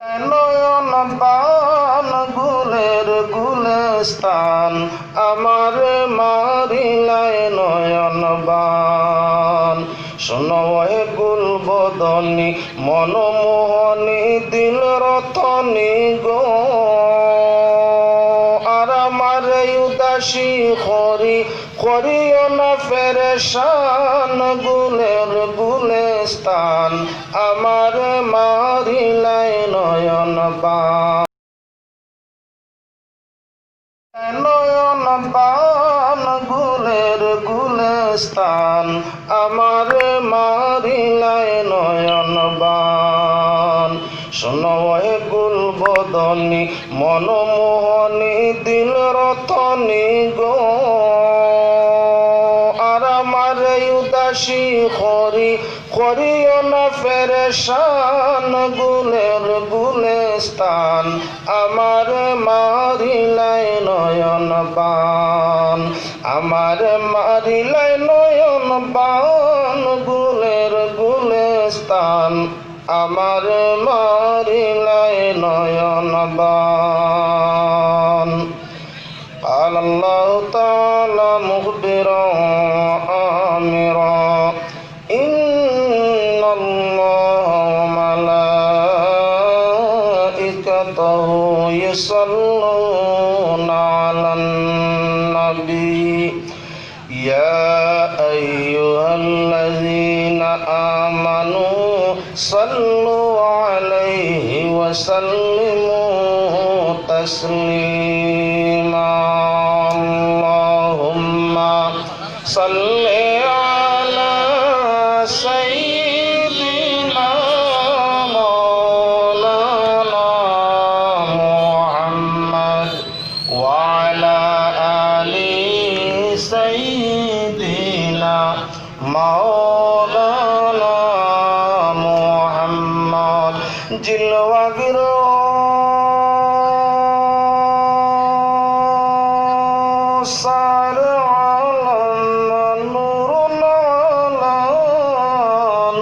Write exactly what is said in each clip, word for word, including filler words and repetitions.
নয়ন বান গুলের গুলেস্তান, আমারে মারিলায় নয়ন বান। শোনো হে গুলবদনী, মনমোহনী, দিল রতনী গো, আর আমারে উদাসী করি, করিও না পেরেশান। গুলের গুলেস্তান, আমারে মারিলায় নয়ন বান। নয়ন বান গুলের গুলেস্তান, আমারে মারিলায় নয়ন বান। শোনো হে গুলবদনী, মনমোহনী, দিল রতনী গো, আর আমারে উদাসী করি, করিও না পেরেশান। গুলের গুলেস্তান, আমারে মারিলায় নয়ন বান, আমারে মারিলায় নয়ন বান। গুলের গুলেস্তান, আমারে মারিলায় নয়ন বান। قال الله تعالى مخبرا وآمرا: إن الله وملائكته يصلون على النبي، يا أيها الذين آمنوا صلوا عليه وسلموا تسليما. اللهم صل على سيدنا مولانا محمد وعلى آل سيدنا مولانا محمد. জিলওয়াগির سر عالم نور على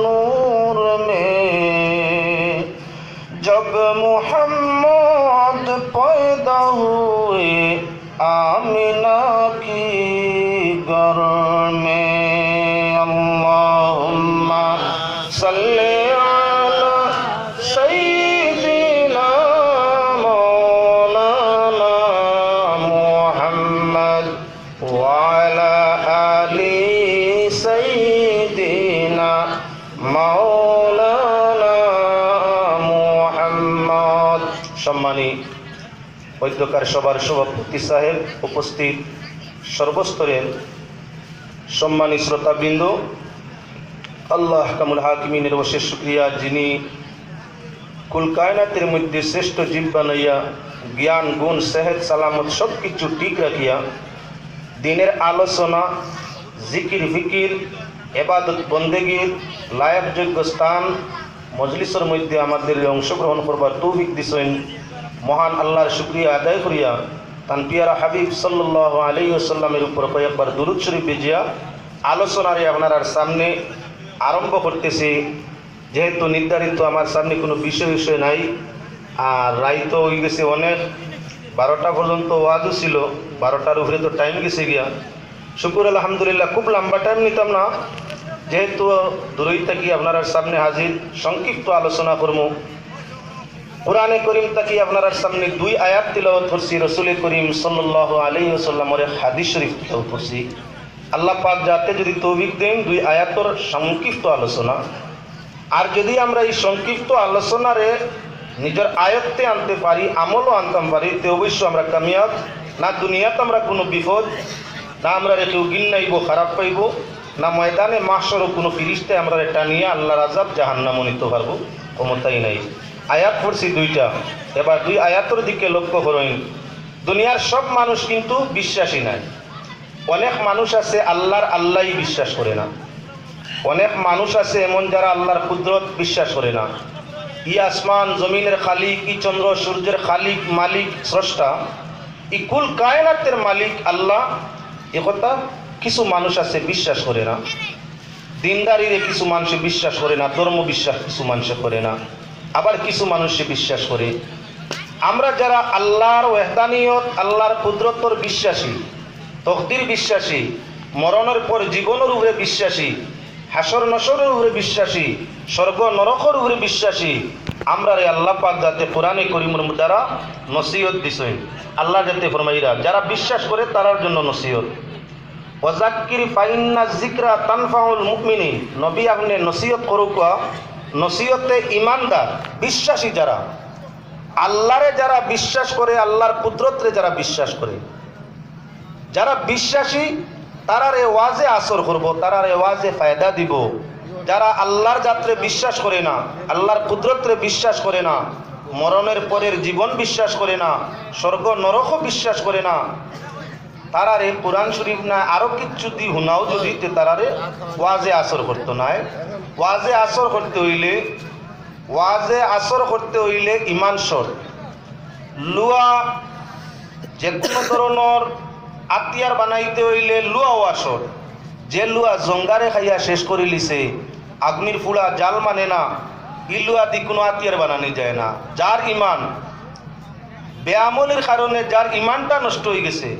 نور میں، جب محمد پیدا ہوئے آمنہ کی گھر میں. اللهم صل على سيدنا مولانا محمد وعلى آل سيدنا مولانا محمد. সম্মানী অধ্যক্ষার সভার সভাপতি সাহেব, উপস্থিত সর্বস্তরের সম্মানী শ্রোতাবৃন্দ, আল্লাহ আহকামুল হাকিমিনের অশেষ শুকরিয়া, যিনি কুল কায়নাতের মধ্যে শ্রেষ্ঠ জীব বানাইয়া, জ্ঞান, গুণ, সেহত, সালামত সব কিছু ঠিক রাখিয়া দিনের আলোচনা, জিকির ফিকির, এবাদত বন্দেগীর লায়কযোগ্য স্থান, মজলিসের মধ্যে আমাদের অংশগ্রহণ করবার তৌফিক দিছইন। মহান আল্লাহর শুকরিয়া আদায় করিয়া তান পিয়ারা হাবিব সাল্লাল্লাহু আলাইহি ওয়াসাল্লামের উপর কয়েকবার দুরূদ শরীফ ভিজিয়া আলোচনারে আপনারার সামনে আরম্ভ করতেছি। যেহেতু নির্ধারিত আমার সামনে কোনো বিষয় বিষয় নাই, আর রাইত অই গেছে অনেক, বারোটা পর্যন্ত ওয়াজও ছিল, বারোটার উপরে তো টাইম গেছে গিয়া। শুকুর আলহামদুলিল্লাহ, খুব লম্বা টাইম নিতাম না, যেহেতু দূরই থাকি আপনারার সামনে হাজির, সংক্ষিপ্ত আলোচনা করমু। কোরআনে করিম থাকি আপনারার সামনে দুই আয়াত তিলাওয়াত করছি, রসুলে করিম সাল্লাল্লাহু আলাইহি ওয়াসাল্লামর এক হাদিস শরীফ তিলাওয়াত করছি। আল্লাহ পাক যাতে যদি তৌফিক দেন, দুই আয়াতর সংক্ষিপ্ত আলোচনা। আর যদি আমরা এই সংক্ষিপ্ত আলোচনারে নিজের আয়ত্তে আনতে পারি, আমলও আনতাম পারি, তে অবশ্য আমরা কামিয়াব। না দুনিয়াত আমরা কোনো বিপদ, না আমরারে কেউ ঘিন্নাইব, খারাপ পাইব, না ময়দানে মাহশরও কোনো ফিরিস্তায় আমরারে টানিয়া আল্লাহর আযাব জাহান্নামও নিতে পারবো, ক্ষমতাই নাই। আয়াত পড়ছি দুইটা, এবার দুই আয়াতর দিকে লক্ষ্য করইন। দুনিয়ার সব মানুষ কিন্তু বিশ্বাসী নাই। অনেক মানুষ আছে আল্লাহর আল্লাহই বিশ্বাস করে না। অনেক মানুষ আছে এমন যারা আল্লাহর কুদরত বিশ্বাস করে না। ই আসমান জমিনের খালিক, ই চন্দ্র সূর্যের খালিক, মালিক, স্রষ্টা, ই কুল কায়নাতের মালিক আল্লাহ, এ কথা কিছু মানুষ আছে বিশ্বাস করে না। দিনদারিরে কিছু মানুষে বিশ্বাস করে না, ধর্ম বিশ্বাস কিছু মানুষে করে না। আবার কিছু মানুষে বিশ্বাস করে। আমরা যারা আল্লাহর ওয়াহদানিয়ত, আল্লাহর কুদরতর বিশ্বাসী, তকদির বিশ্বাসী, মরণের পর জীবনের উপরে বিশ্বাসী, হাশর নশরের উপরে বিশ্বাসী, স্বর্গ নরকর উপরে বিশ্বাসী, আমরারে আল্লাহ পাক যাতে কোরআনে করিমর দ্বারা নসিহত দিছইন, আল্লাহ যাতে ফরমাইরা, যারা বিশ্বাস করে তারার জন্য নসিহত। ওয়াজাক্কির ফাইন্না যিকরা তানফাউল মুমিনিন। নবী, আপনে নসিহত করুকা, নসিহতে ইমানদার, বিশ্বাসী যারা, আল্লাহরে যারা বিশ্বাস করে, আল্লাহর কুদরতরে যারা বিশ্বাস করে, যারা বিশ্বাসী, তারারে ওয়াজে আসর করব, তারারে ওয়াজে ফায়দা দিব। যারা আল্লাহর জাতরে বিশ্বাস করে না, আল্লাহর কুদরতরে বিশ্বাস করে না, মরণের পরের জীবন বিশ্বাস করে না, স্বর্গ নরকও বিশ্বাস করে না, তারারে কোরআন শরীফ না আরো কিচ্ছু দি হুনাও যদি, তে তারারে ওয়াজে আসর করতো নায়। ওয়াজে আসর করতে হইলে, ওয়াজে আসর করতে হইলে ইমান শর্ত। লুয়া, যে কোনো ধরনের আতিয়ার বানাইতে হইলে লুয়া ওয়া শর্ত। যে লুয়া জঙ্গারে খাইয়া শেষ করিলিছে, আগুনির ফুড়া জাল মানে না, ই লুয়া দি কোনো আতিয়ার বানানি যায় না। যার ইমান বেআমলির কারণে যার ইমানটা নষ্ট হয়ে গেছে,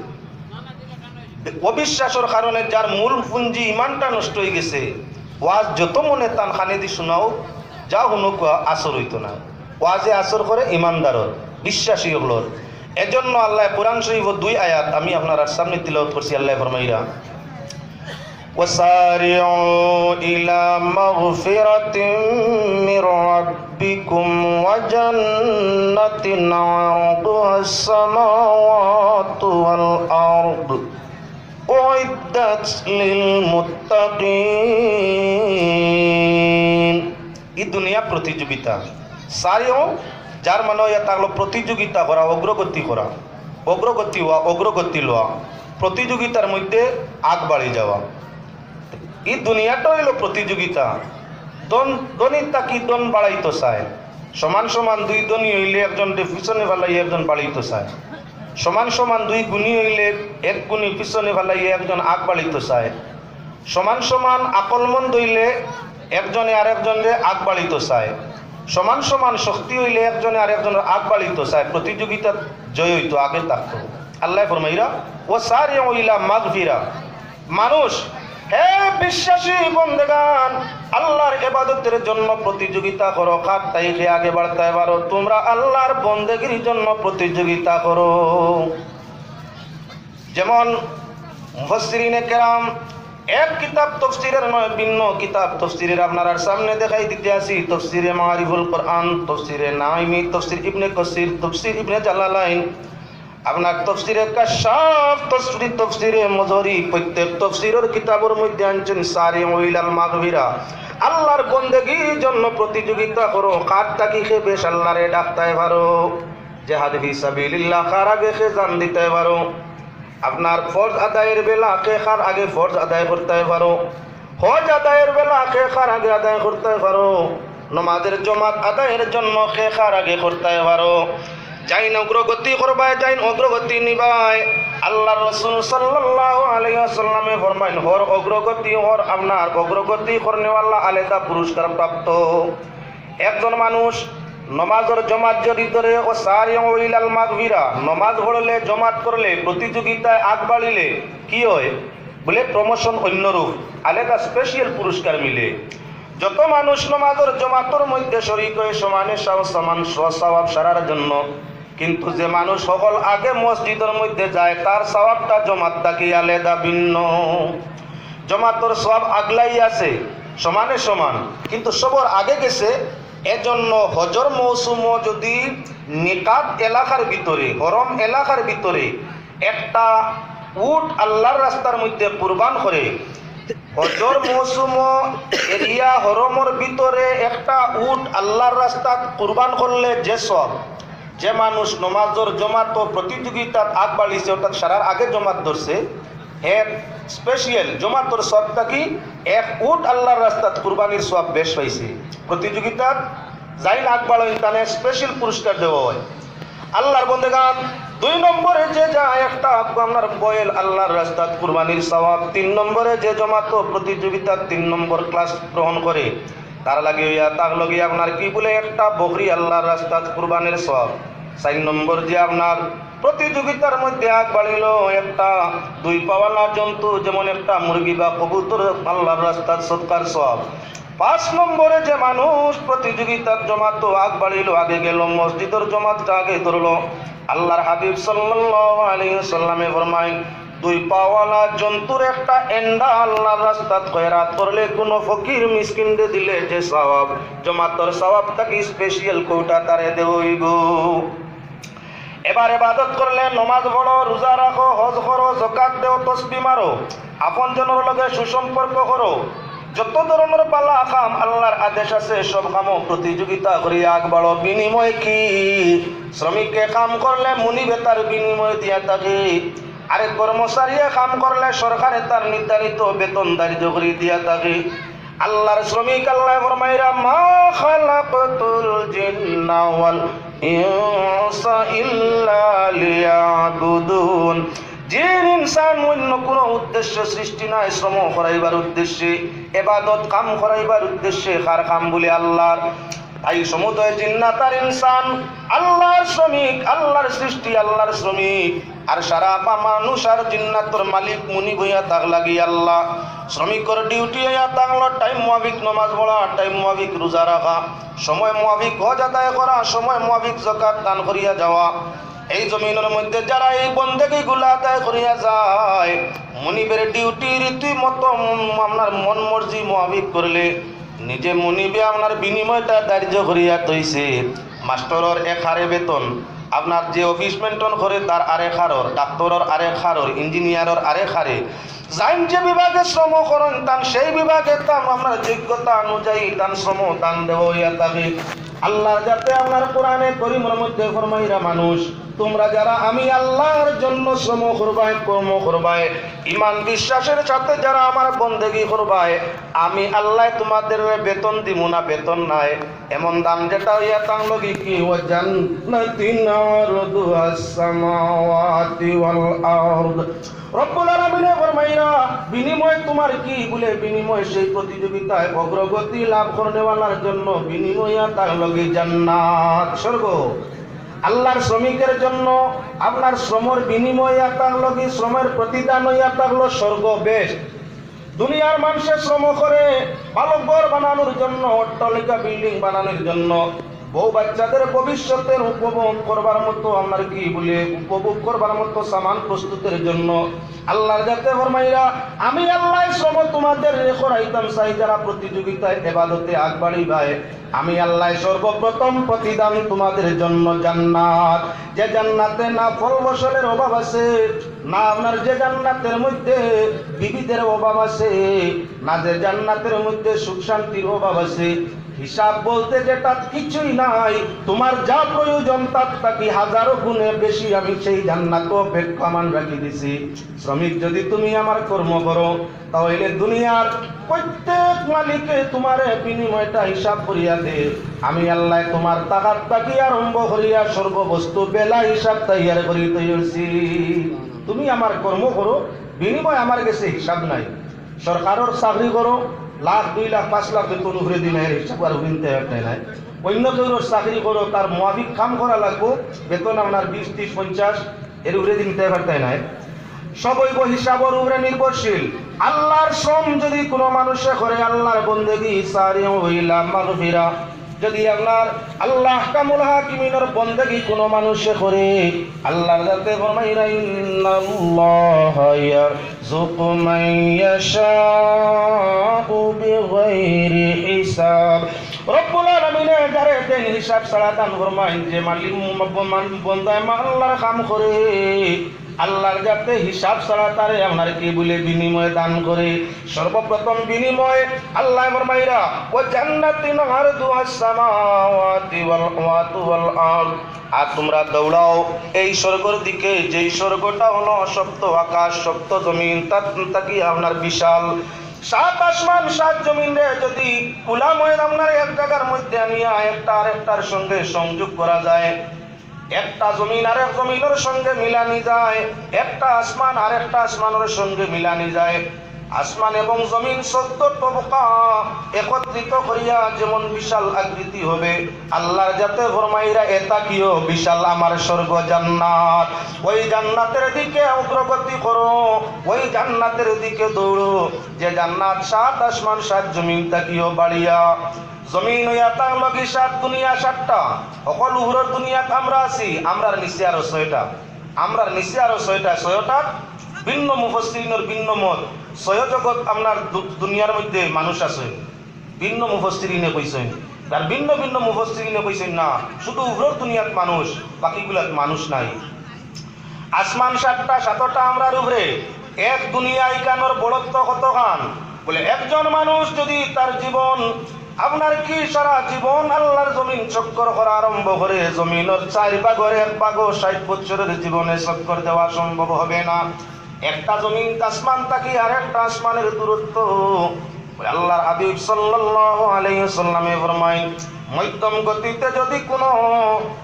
অবিশ্বাসের কারণে যার মূল পুঞ্জি ইমানটা নষ্ট হয়ে গেছে, ওয়াজ যত মনে তান কানে দি শোনাও, যা হুনুক, আসর হইতো না। ওয়াজে আসর করে ইমানদারর, বিশ্বাসী অকলর। এজন্য আল্লাহ কোরআন শরীফ দুই আয়াত আমি আপনারার সামনে তিলাওয়াত করছি। আল্লাহ ফরমাইরা, وسارعوا إلى مغفرة من ربكم وجنة عرضها السماوات والأرض أعدت للمتقين. ই দুনিয়া প্রতিযোগিতা। সারিও, যার মানে ইয়া থাকলো প্রতিযোগিতা করা, অগ্রগতি করা, অগ্রগতি হওয়া, অগ্রগতি লওয়া, প্রতিযোগিতার মধ্যে আগ বাড়ি যাওয়া। ই দুনিয়াটা হইল প্রতিযোগিতা। ধন, ধনী থাকি ধন বাড়াইতো চায়। সমান সমান দুই ধনী হইলে একজনরে পিছনে ফালাই একজন বাড়াইতো চায়। সমান সমান দুই গুণী হইলে এক গুণী পিছনে ফালাই একজন আগ বাড়াইতো চায়। সমান সমান আকলমন্দ হইলে একজনে আরেকজনরে আগ বাড়াইতো চায়। সমান সমান শক্তি হইলে একজনে আরেকজনরে আগ বাড়াইতো চায়। প্রতিযোগিতাত জয় হইতো, আগে থাকতো। আল্লাহ ফরমাইরা, "ওয়াসারিউ ইলা মাগফিরা।" মানুষ, হে বিশ্বাসী বন্দেগান, আল্লাহর ইবাদতের জন্য প্রতিযোগিতা করো, কার তাইকে আগে বাড়তে পারো, তোমরা আল্লাহর বন্দেগীর জন্য প্রতিযোগিতা করো। যেমন মুফাসসিরিনে কেরাম এক কিতাব তফসিরের নয়, ভিন্ন কিতাব তফসিরের আপনারার সামনে দেখাই দিতে আছি, তফসিরে মারিফুল কোরআন, তফসিরে নাইমি, তফসির ইবনে কাসির, তফসির ইবনে জালালাইন, আপনার তফসিরে কাশশাফ, তফসির, তফসিরে মজহরি, প্রত্যেক তফসিরের কিতাবের মধ্যে আনছেন, "সারিউ ইলাল মাগফিরা।" আল্লাহর বন্দেগীর জন্য প্রতিযোগিতা করো, কার তাকি খে বেশ আল্লাহরে ডাকতায় পারো, জেহাদ ফি সাবিলিল্লাহ, কার আগে খে জান দিতায় পারো, আপনার ফরজ আদায়ের বেলা খে কার আগে ফরজ আদায় করতায় পারো, হজ আদায়ের বেলা খে কার আগে আদায় করতায় পারো, নমাজের জমাত আদায়ের জন্য খে কার আগে করতায় পারো। যাইন অগ্রগতি করবায়, যাইন অগ্রগতি নিবায়। আল্লাহর রাসূল সাল্লাল্লাহু আলাইহি ওয়াসাল্লামে ফরমাইন, হর অগ্রগতি, হর আপনার অগ্রগতি করনেওয়ালা আলাদা পুরস্কার প্রাপ্ত। একজন মানুষ নমাজর জমাত যদি ধরে, ওয়াসারিউ ইলাল মাগফিরা, নমাজ পড়লে, জমাত করলে, প্রতিযোগিতায় আগ বাড়িলে কি হয়? বলে প্রমোশন অন্যরূপ, আলাদা স্পেশাল পুরস্কার মিলে। যত মানুষ নমাজর জমাতর মধ্যে শরিক হয়, সমানে সব সমান স-, সওয়াব সারার জন্য, কিন্তু যে মানুষ সকল আগে মসজিদর মধ্যে যায়, তার সওয়াবটা জমাত থাকি আলাদা ভিন্ন। জমাতর সওয়াব আগলাই আছে সমানে সমান, কিন্তু সবর আগে গেছে। এজন্য হজর মৌসুমও যদি মিকাত এলাকার ভিতরে, হরম এলাকার ভিতরে একটা উট আল্লাহর রাস্তার মধ্যে কুরবান করে, হজর মৌসুমও এরিয়া হরমর ভিতরে একটা উট আল্লাহর রাস্তাত কুরবান করলে যে সওয়াব, যে মানুষ নমাজর জমাত ও প্রতিযোগিতাত আগ বাড়িছে, অর্থাৎ সারার আগে জমাত ধরছে, হে স্পেশাল জমাতর সওয়াব থাকি এক উট আল্লাহর রাস্তাত কুরবানির সওয়াব বেশ পাইছে। প্রতিযোগিতাত যাইন আগ বাড়ইন, তানে স্পেশাল পুরস্কার দেওয়া হয়। আল্লাহর বন্দেগান, দুই নম্বরে যে যায় একটা আপনার বয়েল আল্লাহর রাস্তাত কুরবানির সওয়াব, তিন নম্বরে যে জমাত প্রতিযোগিতাত তিন নম্বর ক্লাস গ্রহণ করে, তার লাগি অইয়া থাকলো গি আপনার কি বলে একটা বকরি আল্লাহর রাস্তাত কুরবানির সওয়াব। চাইর নম্বর যে আপনার প্রতিযোগিতার মধ্যে আগ বাড়িলো একটা দুই পাওয়ালা জন্তু, যেমন একটা মুরগি বা কবুতর, আল্লাহর রাস্তাত সদকার সওয়াব। পাঁচ নম্বরে যে মানুষ প্রতিযোগিতার জমাতো আগ বাড়িলো, আগে গেল, মসজিদর জমাতটা আগে ধরলো, আল্লাহর হাবিব সাল্লাল্লাহু আলাইহি ওয়াসাল্লামে ফরমায়, দুই পাওয়ালা জন্তুর একটা এন্ডা আল্লাহর রাস্তাত খয়রাত করলে, কোনো ফকির মিসকিনরে দিলে যে সওয়াব, জমাতর সওয়াব থাকি স্পেশাল কোটা তারে দেওয়া অইবো। এবার ইবাদত করলে, নমাজ পড়ো, রোজা রাখো, হজ করো, যাকাত দেও, তসবি মারো, আপন জনর লগে সুসম্পর্ক করো, যত ধরনর ভালা কাম আল্লাহর আদেশ আছে, সব কামো প্রতিযোগিতা করিয়া আগ বাড়ো। বিনিময় কি? শ্রমিকে কাম করলে মুনিবে তার বিনিময় দিয়া থাকে, আরেক কর্মচারীয়ে কাম করলে সরকারে তার নির্ধারিত বেতন ধার্য করি দিয়া থাকে। আল্লাহর শ্রমিক, আল্লায় ফরমাইরা, "মা খালাকতুল জিন্না ওয়াল ইনসা ইল্লা লিয়াবুদুন।" জিন ইনসান অন্য কোনো উদ্দেশ্যে সৃষ্টি নায়, শ্রম করাইবার উদ্দেশ্যে, ইবাদত কাম করাইবার উদ্দেশ্যে। কার কাম বলে? আল্লাহর। তাই সমুদয় জিন্নাত আর ইনসান আল্লাহর শ্রমিক, আল্লাহর সৃষ্টি, আল্লাহর শ্রমিক। আর সারা বা মানুষ আর জিন্নাতর মালিক মুনিব অইয়া থাকলা গি আল্লাহ। শ্রমিকর ডিউটি অইয়া থাকলো টাইম মোয়াফিক নমাজ পড়া, টাইম মোয়াফিক রোজা রাখা, সময় মোয়াফিক হজ আদায় করা, সময় মোয়াফিক যাকাত দান করিয়া যাওয়া। এই জমিনর মধ্যে যারা এই বন্দেগিগুলা আদায় করিয়া যায়, মুনিবের ডিউটি রীতিমতো আপনার মন মর্জি মোয়াফিক করলে, নিজে মুনিবে আপনার বিনিময়টা ধার্য করিয়া থইছে। মাস্টরর এক হারে বেতন, আপনার যে অফিস মেইনটেইন করে তার আরেক হারর, ডাক্তরর আরেক হারর, ইঞ্জিনিয়ারর আরেক হারে। যাইন যে বিভাগে শ্রম করইন, তান সেই বিভাগে তান আপনার যোগ্যতা অনুযায়ী তান শ্রম দান দেওয়া অইয়া থাকে। আল্লাহর জাতে আপনার কোরআনে করিমর মধ্যে ফরমাইরা, মানুষ, তোমরা যারা আমি আল্লাহর জন্য শ্রম করবায়, কর্ম করবায়, ঈমান বিশ্বাসের সাথে যারা আমার বন্দেগি করবায়, আমি আল্লায় তোমাদেররে বেতন দিমু না, বেতন নায়। এমন দান যেটা অইয়া থাকলো গি কি? ওয়া জান্নাতিন আরদুহাস সামাওয়াতি ওয়াল আরদ। রব্বুল আলামিনে ফরমাইরা, বিনিময় তোমার কি? বলে, বিনিময় সেই প্রতিযোগিতায় অগ্রগতি লাভ করনেওয়ালার জন্য বিনিময় অইয়া থাকলো গি জান্নাত, স্বর্গ। আল্লাহর শ্রমিকের জন্য আপনার শ্রমর বিনিময় অইয়া থাকলো গি, শ্রমের প্রতিদান অইয়া থাকলো স্বর্গ, বেহেশত। দুনিয়ার মানুষে শ্রম করে ভালো ঘর বানানোর জন্য, অট্টালিকা বিল্ডিং বানানোর জন্য, বউ বাচ্চাদের ভবিষ্যতের উপভোগ করবার মতো, আপনার কি বলে, উপভোগ করবার মতো সামান প্রস্তুতের জন্য। আল্লাহর জাতে ফরমাইরা, আমি আল্লায় শ্রম তোমাদেররে করাইতাম চাই যারা প্রতিযোগিতায় ইবাদতে আগ বাড়িবায়, আমি আল্লায় সর্বপ্রথম প্রতিদান তোমাদের জন্য জান্নাত। যে জান্নাতে না ফল ফসলের অভাব আছে, না আপনার, যে জান্নাতের মধ্যে বিবিদের অভাব আছে, না যে জান্নাতের মধ্যে সুখ শান্তির অভাব আছে। হিসাব বলতে যেটা কিছুই নাই, তোমার যা প্রয়োজন তার থাকি হাজারো গুণে বেশি আমি সেই জান্নাত অপেক্ষমান রাখি দিছি। শ্রমিক, যদি তুমি আমার কর্ম করো, তাহলে দুনিয়ার প্রত্যেক মালিকে তোমারে বিনিময়টা হিসাব করিয়া দে। আমি আল্লায় তোমার তাকাত থাকি আরম্ভ করিয়া সর্ববস্তু বেলা হিসাব তৈয়ার করি তৈরছি। তুমি আমার কর্ম করো, বিনিময় আমার গেছে হিসাব নাই। সরকারর চাকরি করো, লাখ, দুই লাখ, পাঁচ লাখ বেতন উপরে দিন, এর হিসাব আর হুনতে পারতে নাই। অন্য কেউর চাকরি করো, তার মোয়াফিক কাম করা লাগবো, বেতন আপনার বিশ, ত্রিশ, পঞ্চাশ, এর উপরে দিন নিতে পারতে নাই। সব অইবো হিসাবর উপরে নির্ভরশীল। আল্লাহর শ্রম যদি কোনো মানুষে করে, আল্লাহর বন্দেগি, সারিউ ইলা মাগফিরা, যদি আপনার আল্লাহ আহকামুল হাকিমিনর বন্দেগি কোনো মানুষে করে, আল্লাহর জাতে ফরমাইরা, ইন্নাল্লাহা ইয়ারযুকু মান ইয়াশাউ বিগাইরি হিসাব। রব্বুল আলামিনে যারে দেন হিসাব ছাড়া দান ফরমাইন, যে মালিক বন্দায় মা আল্লাহর কাম করে, আল্লাহর জাতে হিসাব ছাড়া তারে আপনার কি বলে বিনিময় দান করে। সর্বপ্রথম বিনিময় আল্লায় ফরমাইরা, ওয়া জান্নাতিন আরদুহাস সামাওয়াতি ওয়াল, ওয়াতু ওয়াল আরদ। আর তোমরা দৌড়াও এই স্বর্গর দিকে, যেই স্বর্গটা হলো সপ্ত আকাশ, সপ্ত জমিন, তার থাকি আপনার বিশাল। সাত আসমান, সাত জমিনরে যদি খোলা ময়দান আপনার এক জায়গার মধ্যে আনিয়া একটা আরেকটার সঙ্গে সংযোগ করা যায়, একটা জমিন আরেক জমিনর সঙ্গে মিলানি যায়, একটা আসমান আরেকটা আসমানর সঙ্গে মিলানি যায়, আসমান এবং জমিন চৌদ্দ তবকা একত্রিত করিয়া যেমন বিশাল আকৃতি হবে, আল্লাহর জাতে ফরমাইরা, "এ থাকিও বিশাল আমার স্বর্গ জান্নাত।" ওই জান্নাতের দিকে অগ্রগতি করো, ওই জান্নাতের দিকে দৌড়ো, যে জান্নাত সাত আসমান সাত জমিন থাকিও বাড়িয়া। জমিন অইয়া থাকলো কি সাত, দুনিয়া সাতটা। অকল উপরর দুনিয়াত আমরা আছি, আমরার নিচে আরো ছয়টা। আমরার নিচে আরো ছয়টা, ছয়টা ভিন্ন মুফাসসিরিনের ভিন্ন মত। ছয় জগত আপনার দু-, দুনিয়ার মধ্যে মানুষ আছে, ভিন্ন মুফাসসিরিনে কইছেন। আর ভিন্ন ভিন্ন মুফাসসিরিনে কইছেন না, শুধু উপরর দুনিয়াত মানুষ, বাকিগুলাত মানুষ নাই। আসমান সাতটা, সাতটা আমরার উপরে। এক দুনিয়া ইখানর বড়ত্ব কতখান? বলে, একজন মানুষ যদি তার জীবন, আপনার কি সারা জীবন আল্লাহর জমিন চক্কর করা আরম্ভ করে, জমিনর চার ভাগর এক ভাগও ষাট বছরের জীবনে চক্কর দেওয়া সম্ভব হবে না। একটা জমিন আসমান থাকি আর একটা আসমানের দূরত্ব। আল্লাহর হাবিব সাল্লাল্লাহু আলাইহি ওয়াসাল্লামে ফরমাইন, মধ্যম গতিতে যদি কোনো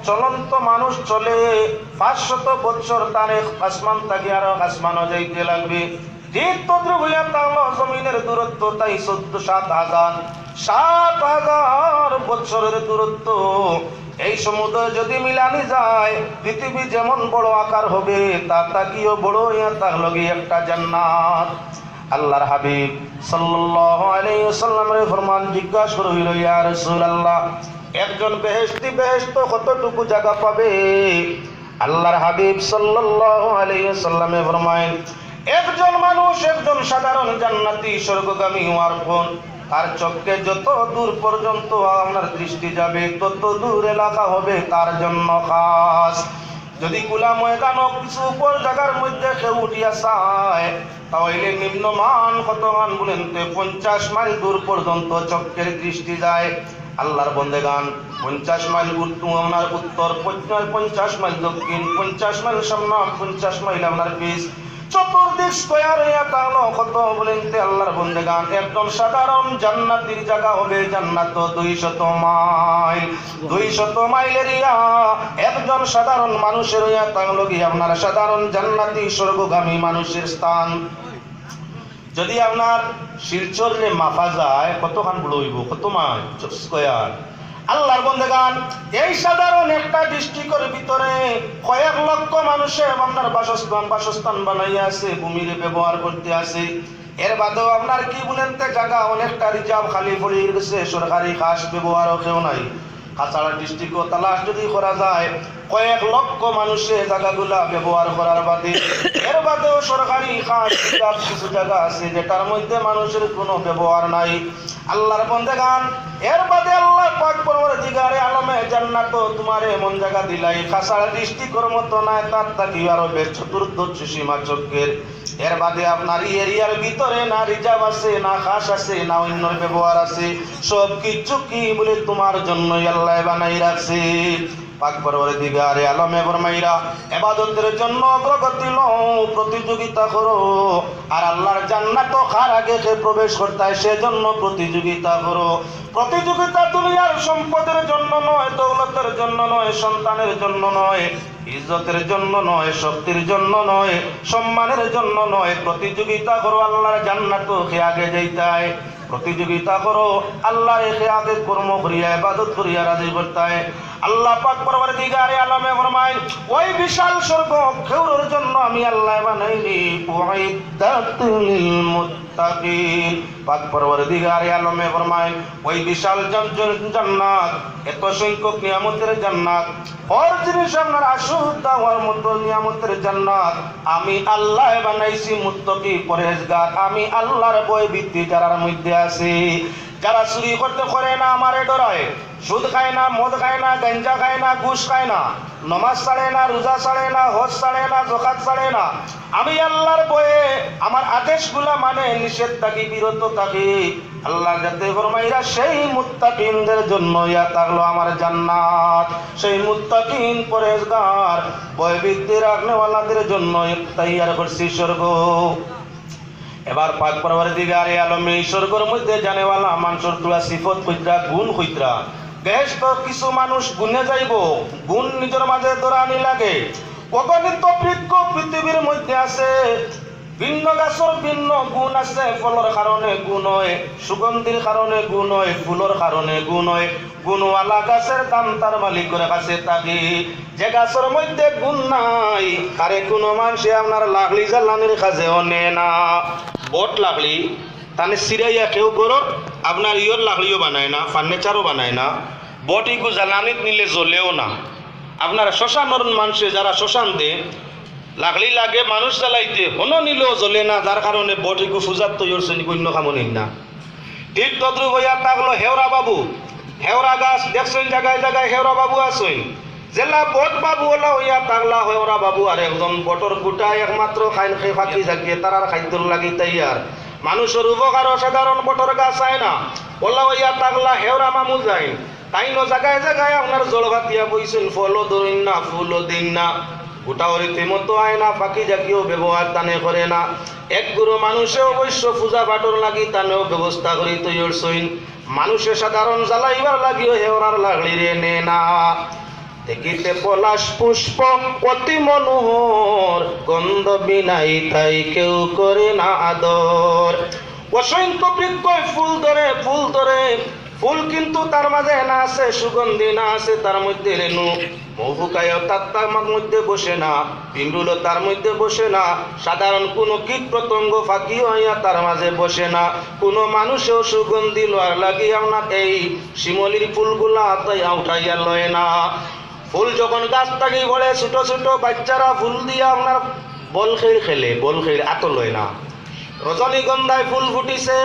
চলন্ত মানুষ চলে, পাঁচশত বছর তার এক আসমান থাকি আরো এক আসমানও যাইতে লাগবে। ঠিক তদ্রুপ হইয়া তাহলে জমিনের দূরত্ব তাই চৌদ্দ, সাত হাজার, সাত হাজার বছরের দূরত্ব। এই সমুদ্র যদি মিলানি যায়, পৃথিবী যেমন বড় আকার হবে, তার থাকিও বড় হইয়া তার লগে একটা জান্নাত। আল্লাহর হাবিব সাল্লাল্লাহু আলাইহি ওয়াসাল্লামরে ফরমান, জিজ্ঞাসা করা হইল, "ইয়া রাসূলুল্লাহ, একজন বেহেশতি বেহেশত কতটুকু জায়গা পাবে?" আল্লাহর হাবিব সাল্লাল্লাহু আলাইহি ওয়াসাল্লামে ফরমাইন, একজন মানুষ, একজন সাধারণ জান্নাতি স্বর্গগামী হওয়ার পর তার চোখকে যত দূর পর্যন্ত আপনার দৃষ্টি যাবে, তত দূর এলাকা হবে তার জন্য খাস। যদি খোলা ময়দানো কিছু উপর জায়গার মধ্যে কেউ উঠিয়া চায়, তাহলে নিম্নমান কতখান বলেন তো পঞ্চাশ মাইল দূর পর্যন্ত চোখের দৃষ্টি যায়। আল্লাহর বন্দেগান, পঞ্চাশ মাইল উত্তর, আপনার উত্তর, পঞ্চাশ, পঞ্চাশ মাইল দক্ষিণ, পঞ্চাশ মাইল সামনে, পঞ্চাশ মাইল আপনার পিছ, চতুর্দিক স্কয়ার হইয়া তাহলে কত বলেন তে আল্লাহর বন্দেগান, একজন সাধারণ জান্নাতির জায়গা হবে জান্নাত দুইশত মাইল। দুইশত মাইল এরিয়া একজন সাধারণ মানুষের হইয়া তাহলে কি আপনার সাধারণ জান্নাতি স্বর্গগামী মানুষের স্থান। যদি আপনার শিলচররে মাপা যায়, কতখান বড় হইব, কত মাইল স্কয়ার? আল্লাহর বন্দেগান, এই সাধারণ একটা ডিস্ট্রিক্টর ভিতরে কয়েক লক্ষ মানুষে আপনার বাসস্থান, বাসস্থান বানাইয়া আছে, ভূমিরে ব্যবহার করতে আছে। এর বাদেও আপনার কি বলেন তে জায়গা অনেকটা রিজার্ভ খালি পড়ে গেছে, সরকারি খাস ব্যবহারও কেউ নাই। কাছাড় ডিস্ট্রিক্টও তালাশ যদি করা যায়, কয়েক লক্ষ মানুষে জায়গাগুলা ব্যবহার করার বাদে, এর বাদেও সরকারি খাস রিজার্ভ কিছু জায়গা আছে যেটার মধ্যে মানুষের কোনো ব্যবহার নাই। আল্লাহর বন্দেগান, এর বাদে আল্লাহ পাক পরওয়ারদিগারে আলমে জান্নাত তোমারে এমন জায়গা দিলাই, কাছাড় ডিস্ট্রিক্টর মতো নাই, তার থাকি আরো বেশ চতুর্দশ সীমা চক্রের। এর বাদে আপনার এই এরিয়ার ভিতরে না রিজার্ভ আছে, না খাস আছে, না অন্যর ব্যবহার আছে, সব কিছু কি বলে তোমার জন্য আল্লাহ বানাই রাখছে। পাক পরওয়ারদিগারে আলমে ফরমাইরা, ইবাদতের জন্য অগ্রগতি লও, প্রতিযোগিতা করো, আর আল্লাহর জান্নাত কার আগে কে প্রবেশ করতায় সেজন্য প্রতিযোগিতা করো। প্রতিযোগিতা দুনিয়ার সম্পদের জন্য নয়, দৌলতের জন্য নয়, সন্তানের জন্য নয়, ইজ্জতের জন্য নয়, শক্তির জন্য নয়, সম্মানের জন্য নয়। প্রতিযোগিতা করো আল্লাহর জান্নাত কে আগে যাইতায়। প্রতিযোগিতা করো আল্লাহর কে আগে কর্ম করিয়া, ইবাদত করিয়া রাজি করতায়। আল্লাহ পাক পরওয়ারদিগারে আলমে ফরমাইন, ওই বিশাল স্বর্গ কেউর জন্য আমি আল্লাহ বানাইনি। উইদ্দাত লিল মুত্তাকিন। পাক পরওয়ারদিগারে আলমে ফরমাইন, ওই বিশাল জান-, জান-, জান্নাত, এত সংখ্যক নিয়ামতের জান্নাত, হর জিনিস আপনার আশুদ্ধা হওয়ার মতো নিয়ামতের জান্নাত আমি আল্লাহ বানাইছি মুত্তাকি পরহেজগার, আমি আল্লাহর ভয় ভীতি যারার মধ্যে আছে। যারা চুরি করতে করে না, আমারে ডরায়, সুদ খায় না, মদ খায় না, গাঞ্জা খায় না, ঘুষ খায় না, নমাজ ছাড়ে না, রোজা ছাড়ে না, হজ ছাড়ে না, জকাত ছাড়ে না, আমি আল্লাহর ভয়ে আমার আদেশগুলা মানে, নিষেধ থাকি বিরত থাকি, আল্লাহ যাতে ফরমাইরা সেই মুত্তাকিনদের জন্য ইয়া থাকলো আমার জান্নাত। সেই মুত্তাকিন পরহেজগার ভয়ভীতি রাখনেওয়ালাদের জন্য তৈয়ার করছি স্বর্গ। এবার পাক পরওয়ারদিগারে আলমে এই স্বর্গর মধ্যে যানেওয়ালা মানুষর থুড়া সিফত কইতরা, গুণ কইতরা। বেহেশতো কিছু মানুষ গুণে যাইবো, গুণ নিজর মাঝে ধরানি লাগে। অগণিত বৃক্ষ পৃথিবীর মধ্যে আছে, ভিন্ন গাছর ভিন্ন গুণ আছে, ফলর কারণে গুণ অয়, সুগন্ধির কারণে গুণ অয়, ফুলর কারণে গুণ অয়। গুণওয়ালা গাছর দাম তার মালিকর কাছে থাকে। যে গাছর মধ্যে গুণ নাই, তারে কুনু মানষে আপনার লাকড়ি জ্বালানির কাজেও নেয় না। বট লাকড়ি, তানে ছিড়াইয়া কেউ ঘরর আপনার ইয়র লাকড়িও বানায় না, furniture-ও বানায় না। বট ইগু জ্বালানিত নিলে জ্বলেও না। আপনার শ্মশানর মানষে যারা শ্মশান দে, লাকড়ি লাগে মানুষ জ্বালাইতে, হনো নিলেও জ্বলে না, যার কারণে বট ইগু পূজাত তৈয়ার শ্রেণী অন্য কামো নেই না। ঠিক তদ্রুপ অইয়া থাকলো হেওরা বাবু। হেওরা গাছ দেখছইন, জাগায় জাগায় হেওরা বাবু আছইন। যেলা বট বাবু ওলা অইয়া থাকলা হেওরা বাবু, আর একজন বটর গুটা একমাত্র খাইন খে ফাঁকি ঝাঁকিয়ে তারার খাদ্যর লাগি তৈয়ার। মানুষর উপকারও সাধারণ বটর গাছ আয় না, ওলা অইয়া থাকলা হেওরা মামু যাইন। তাইনও জাগায় জাগায় আপনার জলভাতিয়া বইছইন, ফলও ধরইন না, ফুলও দিন না, গুটাও রীতিমতো আয় না, ফাঁকি ঝাঁকিও ব্যবহার তানে করে না। এক গুরু মানুষে অবশ্য পূজা পাঠর লাগি তানেও ব্যবস্থা করি তৈয়ার ছইন। মানুষে সাধারণ জ্বালাইবার লাগিও হেওরার লাকড়িরে নে না। দেখিতে পলাশ পুষ্প অতি মনোহর, গন্ধ বিনাই তাই কেউ করে না আদর। অসংখ্য বৃক্ষই ফুল ধরে, ফুল ধরে, ফুল কিন্তু তার মাঝে না আছে সুগন্ধি, না আছে তার মধ্যে রেণু। মৌ ফুকায়ও তার, তার মধ্যে বসে না, পিমরুলও তার মধ্যে বসে না, সাধারণ কোনো কীট পতঙ্গ ফাঁকিও আইয়া তার মাঝে বসে না। কোনো মানুষেও সুগন্ধি লওয়ার লাগি আপনার এই শিমলির ফুলগুলা তাই উঠাইয়া লয় না। ফুল যখন গাছ থাকি পড়ে, ছোট ছোট বাচ্চারা ফুল দিয়া আপনার বল খেল খেলে, বল খেল আতো লয় না। রজনীগন্ধায় ফুল ফুটিছে,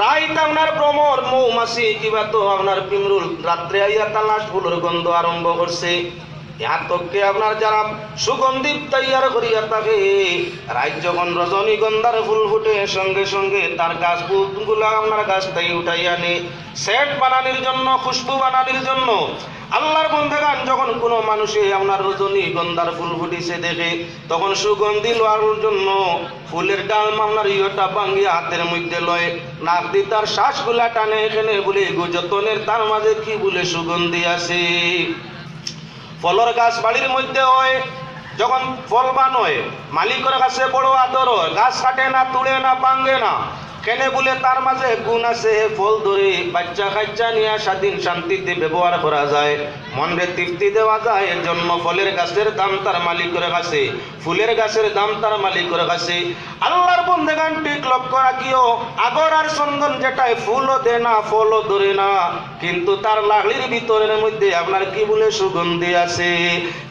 রাইত আপনার ভ্রমর মৌমাছি কিবা তো আপনার পিমরুল রাত্রে আইয়া তালাশ ফুলর গন্ধ আরম্ভ করছে। ইয়ার তককে আপনার যারা সুগন্ধি তৈয়ার করিয়া থাকে, রাইত যখন রজনীগন্ধার ফুল ফুটে, সঙ্গে সঙ্গে তার গাছ ফুলগুলা আপনার গাছ থাকি উঠাইয়া আনে, সেন্ট বানানির জন্য, খুশবু বানানির জন্য। আল্লাহর বন্দেগান, যখন কোনো মানুষে আপনার রজনীগন্ধার ফুল ফুটিছে দেখে, তখন সুগন্ধি লওয়ার জন্য ফুলের ডাল মামলার ইয়েটা ভাঙ্গিয়া হাতের মধ্যে লয়, নাক দি তার শ্বাসগুলা টানে, এখানে বলে এগো যতনের তার মাঝে কি বলে সুগন্ধি আছে। ফলর গাছ বাড়ির মধ্যে হয়, যখন ফলবান হয়, মালিকর কাছে বড় আদর হয়, গাছ কাটে না, তুলে না, ভাঙ্গে না। কেনে বলে তার মাঝে গুণ আছে, হে ফল ধরে বাচ্চা কাচ্চা নিয়া স্বাধীন শান্তিতে ব্যবহার করা যায়, মনরে তৃপ্তি দেওয়া যায়। এর জন্য ফলের গাছের দাম তার মালিকর কাছে, ফুলের গাছের দাম তার মালিকর কাছে। আল্লাহর বন্দেগান, ঠিক লক্ষ্য রাখিও, আগর আর চন্দন যেটায় ফুলও দে না, ফলও ধরে না, কিন্তু তার লাকড়ির ভিতরের মধ্যে আপনার কি বলে সুগন্ধি আছে,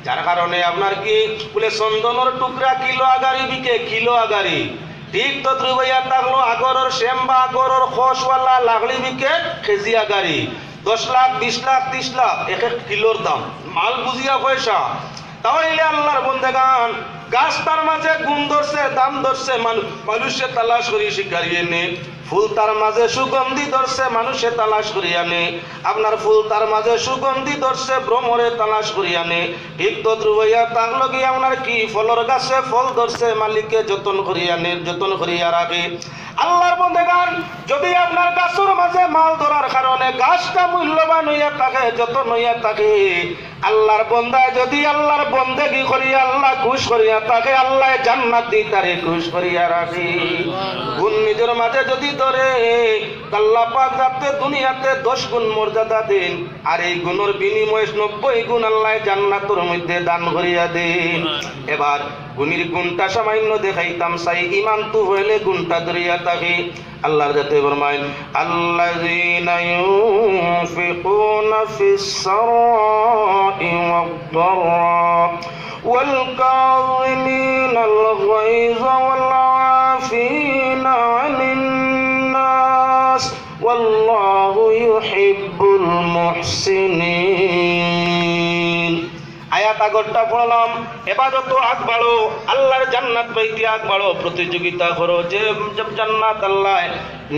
যার কারণে আপনার কি বলে চন্দনর টুকরা কিলো আগারি বিকে, কিলো আগারি। ঠিক তদ্রুপ অইয়া থাকলো আগরর শ্যাম বা আগরর খসওয়ালা লাকড়ি বিকে কেজি আগারি। দশ লাখ, বিশ লাখ, ত্রিশ লাখ এক এক কিলোর দাম। মাল বুঝিয়া পয়সা। তাহলে আল্লাহর বন্দেগান, গাছ তার মাঝে গুণ ধরছে, দাম ধরছে, মানু-, মানুষে তালাশ করি শিকারি এনে। ফুল তার মাঝে সুগন্ধি ধরছে, মানুষে তালাশ করি আনে। আপনার ফুল তার মাঝে সুগন্ধি ধরছে, ভ্রমরে তালাশ করি আনে। ঠিক তদ্রুপ অইয়া থাকলো কি আপনার কি ফলর গাছে ফল ধরছে, মালিকে যতন করিয়া নে, যতন করিয়া রাখে। আল্লাহর বন্দেগান, যদি আপনার গাছর মাঝে মাল ধরার কারণে গাছটা মূল্যবান অইয়া থাকে, যতন অইয়া থাকে, আল্লাহর বন্দায় যদি আল্লাহর বন্দেগি করি আল্লাহ খুশ করিয়া থাকে, আল্লাহ জান্নাত দি তারে খুশ করিয়া রাখে। গুণ নিজর মাঝে যদি ধরে, আল্লাহ পাক যাতে দুনিয়াতে দশ গুণ মর্যাদা দেন, আর এই গুণর বিনিময়ে নব্বই গুণ আল্লাহ জান্নাতর মধ্যে দান করিয়া দেন। এবার গুণীর গুণটা সামান্য দেখাইতাম চাই, ইমান তো হইলে গুণটা ধরিয়া থাকে। আল্লাহর যাতে ফরমাইন, الذين ينفقون في السراء والضراء والكاظمين الغيظ والعافين عن الناس والله يحب المحسنين. আয়াত আগরটা পড়লাম, এবাদত আগ বাড়ো, আল্লাহর জান্নাত পাইতে আগ বাড়ো, প্রতিযোগিতা করো, যে, যে জান্নাত আল্লাহ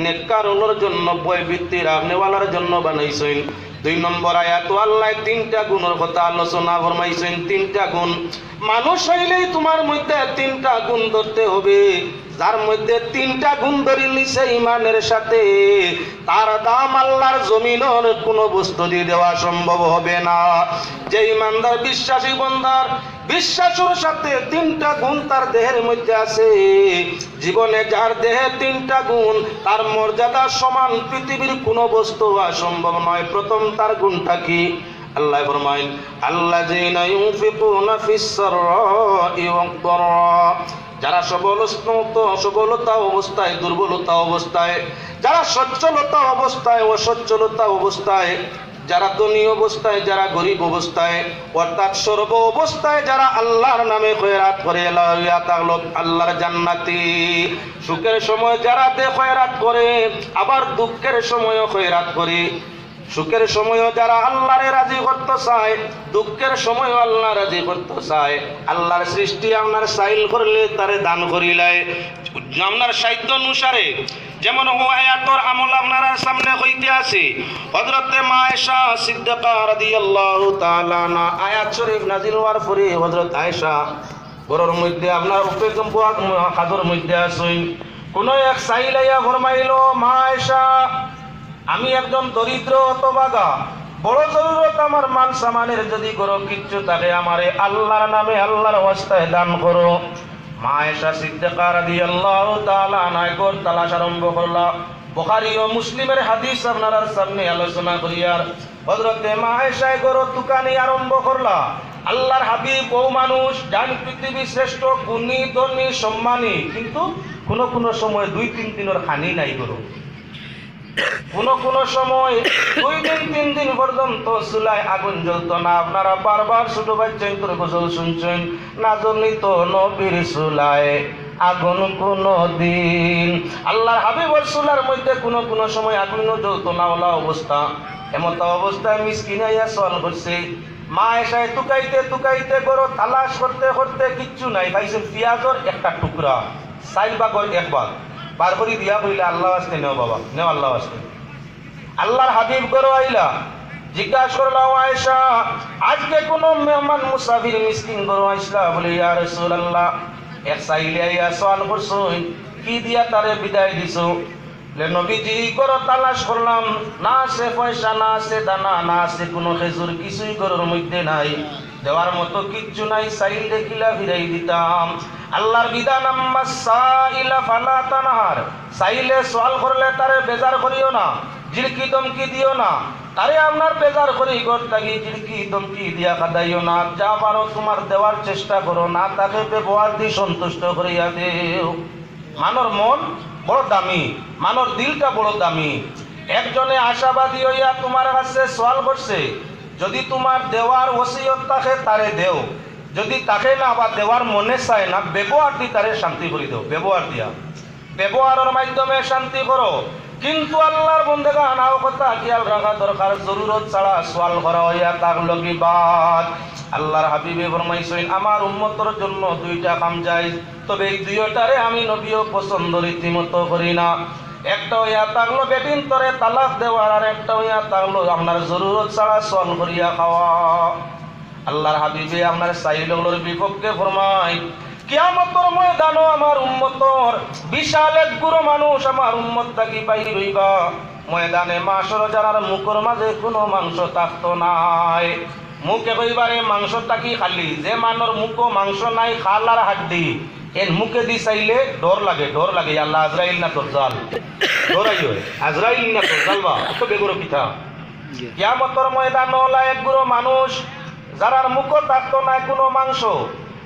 নেককার অকলর জন্য, ভয় ভীতি রাখনেওয়ালার জন্য বানাইছইন। দুই নম্বর আয়াত আল্লাহ তিনটা গুণর কথা আলোচনা ফরমাইছইন, তিনটা গুণ। মানুষ হইলেই তোমার মধ্যে তিনটা গুণ ধরতে হবে। যার মধ্যে তিনটা গুণ ধরি নিছে ইমানের সাথে, তার দাম আল্লাহর জমিনর কোনো বস্তু দি দেওয়া সম্ভব হবে না। যে ইমানদার বিশ্বাসী বন্দার বিশ্বাসর সাথে তিনটা গুণ তার দেহের মধ্যে আছে, জীবনে যার দেহে তিনটা গুণ, তার মর্যাদা সমান পৃথিবীর কোনো বস্তু হওয়া সম্ভব নয়। প্রথম তার গুণটা কি? আল্লাহ ফরমাইন, "আল্লাযীনা ইউনফিকুনা ফিস সাররাই ওয়াদ দাররা।" যারা সবল অবস্থ-, সবলতা অবস্থায়, দুর্বলতা অবস্থায়, যারা সচ্ছলতা অবস্থায়, অসচ্ছলতা অবস্থায়, যারা ধনী অবস্থায়, যারা গরিব অবস্থায়, অর্থাৎ সর্ব অবস্থায় যারা আল্লাহর নামে খয়রাত করে, লাউয়া তাগলব আল্লাহর জান্নাতি। সুখের সময় যারা দে খয়রাত করে, আবার দুঃখের সময়ও খয়রাত করে। সুখের সময়ও যারা আল্লাহরে রাজি করতে চায়, দুঃখের সময়ও আল্লাহ রাজি করতে চায়। আল্লাহর সৃষ্টি আপনার সাইল করলে তারে দান করিলায়। আপনার সাধ্য অনুসারে, যেমন ও আয়াতর আমল আপনারার সামনে হইতে আছে, হযরতে মা আয়েশা সিদ্দিকা রাদিয়াল্লাহু তাআলা আনহা, আয়াত শরীফ নাজিল হওয়ার পরে হযরত আয়েশা ঘরর মধ্যে আপনার উপেক্ষম কাজর মধ্যে আছইন। কোনো এক সাইল আইয়া ফরমাইল, "মা আয়েশা, আমি একজন দরিদ্র হতভাগা, বড় জরুরত আমার মাল সামানের, যদি ঘরো কিচ্ছু থাকে আমারে আল্লাহর নামে আল্লাহর ওয়াস্তায় দান করো।" মা আয়েশা সিদ্দিকা রাদিয়াল্লাহু তাআলা আনহা ঘর তালাশ আরম্ভ করলা। বুখারী ও মুসলিমের হাদিস আপনারার সামনে আলোচনা করিয়ার হযরতে মা আয়েশায় ঘরো তুকানি আরম্ভ করলা। আল্লাহর হাবিব ও মানুষ, জান পৃথিবীর শ্রেষ্ঠ, গুণী, ধনী, সম্মানী, কিন্তু কোনো কোনো সময় দুই তিন দিনর খানি নাই ঘরো। কোনো কোনো সময় দুই দিন তিন দিন পর্যন্ত চুলায় আগুন জ্বলতো না। আপনারা বারবার ছোট বাচ্চাইন্তর গজল শুনছেন, "না জ্বলিত নবীর চুলায় আগুন কোনো দিন।" আল্লাহর হাবিবর চুলার মধ্যে কোনো কোনো সময় আগুনও জ্বলতো না, ওলা অবস্থা। এমত অবস্থায় মিসকিন আইয়া সওয়াল করছে, মা আয়েশায় তুকাইতে তুকাইতে ঘরো তালাশ করতে করতে কিচ্ছু নাই, পাইছে পিয়াজর একটা টুকরা, চাইর ভাগর এক ভাগ বার করি দিয়া কইলা, "আল্লাহ ওয়াস্তে নেও বাবা, নেও আল্লাহ ওয়াস্তে।" আল্লাহর হাবিব ঘরো আইলা, জিজ্ঞাসা করলা, "ও আয়েশা, আজকে কোনো মেহমান মুসাফির মিসকিন ঘরো আইসলা?" বলে, "ইয়া রাসূলুল্লাহ, এক সাইলে আইয়া সওয়াল করছইন, কি দিয়া তারে বিদায় দিছো?" বলে, "নবীজি, ঘরো তালাশ করলাম, না আছে পয়সা, না আছে দানা, না আছে কোনো খেজুর, কিছুই ঘরর মধ্যে নাই, দেওয়ার মতো কিচ্ছু নাই, সাইল দেখিলা ফিরাই দিতাম।" আল্লাহর বিধান, "আম্মা সাইলা ফালা তানহার", সাইলে সওয়াল করলে তারে বেজার করিও না, ঝিড়কি ধমকি দিও না, তারে আপনার বেজার করি ঘর থাকি ঝিড়কি ধমকি দিয়া কাদাইও না, যা পারো তোমার দেওয়ার চেষ্টা করো, না থাকে ব্যবহার দি সন্তুষ্ট করিয়া দেও। মানর মন বড় দামি, মানর দিলটা বড় দামি। একজনে আশাবাদী হইয়া তোমার কাছে সওয়াল করছে, যদি তোমার দেওয়ার ওসিয়ত থাকে তারে দেও, যদি থাকে না বা দেওয়ার মনে চায় না, ব্যবহার দি তারে শান্তি করি দেও, ব্যবহার দিয়া, ব্যবহারর মাধ্যমে শান্তি করো। কিন্তু আল্লাহর বন্দেগান, আও কথা খেয়াল রাখা দরকার, জরুরত ছাড়া সওয়াল করা হইয়া থাকলো কি বাদ। আল্লাহর হাবিবে ফরমাইছইন, "আমার উম্মতর জন্য দুইটা কাম জায়েজ, তবে এই দুইটারে আমি নবীও পছন্দ রীতিমতো করি না। একটা হইয়া থাকলো বেটিন্তরে তালাক দেওয়ার, আর একটা হইয়া থাকলো আপনার জরুরত ছাড়া সওয়াল করিয়া খাওয়া।" আল্লাহর হাবিবে আপনার সাইল অকলর বিপক্ষে ফরমাইন, "কিয়ামতর ময়দানো আমার উম্মতর বিশাল এক গুরু মানুষ আমার উম্মত থাকি বাইর হইবা। ময়দানে মাশর যারার মুখর মাঝে কোনো মাংস থাকতো নায়।" মুখে কইবারে মাংস থাকি খালি, যে মানর মুখো মাংস নাই, খাল আর হাড্ডি, এর মুখে দি চাইলে ডর লাগে, ডর লাগে, "আল্লাহ, আজরাইল না দজ্জাল?" ডরাই হয়, "আজরাইল না দজ্জাল বা, অত বেগরো কিতা?" কিয়ামতর ময়দানো অলা এক গুরু মানুষ, যারার মুখো থাকতো নায় কোনো মাংস।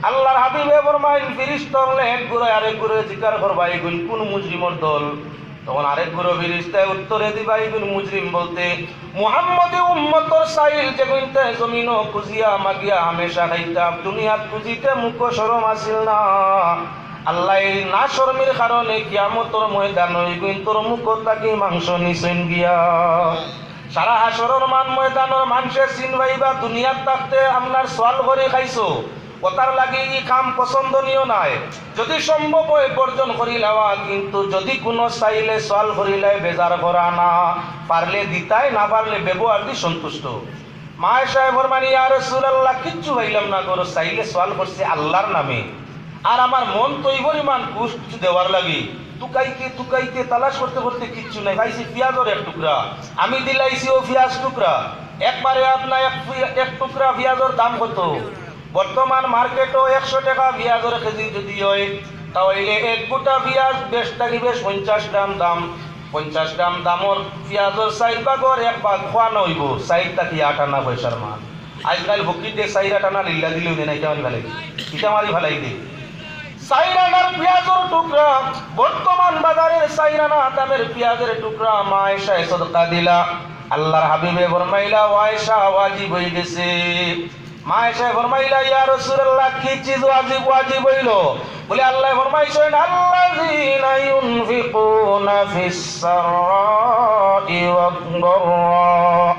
আল্লাহর হাবিবে ফরমাইন, ফিরিস্তা অকলে এক গুরু আরেক গুরু জিকার করবা, "ইগুন কোন মুজরিমর দল?" তখন আরেক গুরু ফিরিস্তায় উত্তরে দিবা, "ইগুন মুজরিম বলতে মুহাম্মদী উম্মতর সাইল, যেগুইনতে জমিনো খুজিয়া মাগিয়া হামেশা খাইতা, দুনিয়াত খুজিতে মুখো শরম আছিল না। আল্লাহ এই না শরমির কারণে কিয়ামতর ময়দানো ইগুইনতর মুখো থাকি মাংস নিছইন গিয়া।" সারা হাশরর মান ময়দানর মানষে চিন পাইবা, দুনিয়াত থাকতে আপনার সওয়াল করি খাইছো, অতার লাগি ই কাম পছন্দনীয় নায়। যদি সম্ভব হয় বর্জন করি লওয়া, কিন্তু যদি কোনো সাইলে সওয়াল করিলায় বেজার করা না, পারলে দিতায়, না পারলে ব্যবহার দি সন্তুষ্ট। মা আয়েশায় ফরমাইন, "ইয়া রাসূলুল্লাহ, কিচ্ছু পাইলাম না, ঘরো সাইলে সওয়াল করছে আল্লাহর নামে, আর আমার মন তো এই পরিমাণ খুশ কিছু দেওয়ার লাগি, তুকাইতে তুকাইতে তালাশ করতে করতে কিচ্ছু নাই, পাইছি পিয়াজর এক টুকরা। আমি দিলাইছি ও পিয়াজ টুকরা, একবারে আপনার এক পি-, এক টুকরা পিয়াজর দাম কত? বর্তমান মার্কেটো একশো টাকা পিয়াজর কেজি যদি হয়, তাহলে এক গুটা পিয়াজ বেশ থাকি বেশ পঞ্চাশ গ্রাম দাম। পঞ্চাশ গ্রাম দামর পিয়াজর চাইর ভাগর এক ভাগ খোয়ানো অইবো, চাইর থাকি আট আনা পয়সার মাল। আজকাল ফকির দে চাইর আট আনা লিল্লা দিলেও দে না, ইটা মারি ফালাই দে, ইটা মারি ফালাই দে। চাইর আনার পিয়াজর টুকরা, বর্তমান বাজারের চাইর আনা দামের পিয়াজর টুকরা মা আয়েশায় সদকা দিলা। আল্লাহর হাবিবে ফরমাইলা, "ও আয়েশা, ওয়াজিব হই গেছে।" মা আয়েশায় ফরমাইলা, "ইয়া রাসূলুল্লাহ, কি চিজ ওয়াজিব, ওয়াজিব হইল?" বলে, আল্লাহ ফরমাইছেন, "আল্লাযীনা ইউনফিকুনা ফিস সাররাই ওয়াদ দাররা।"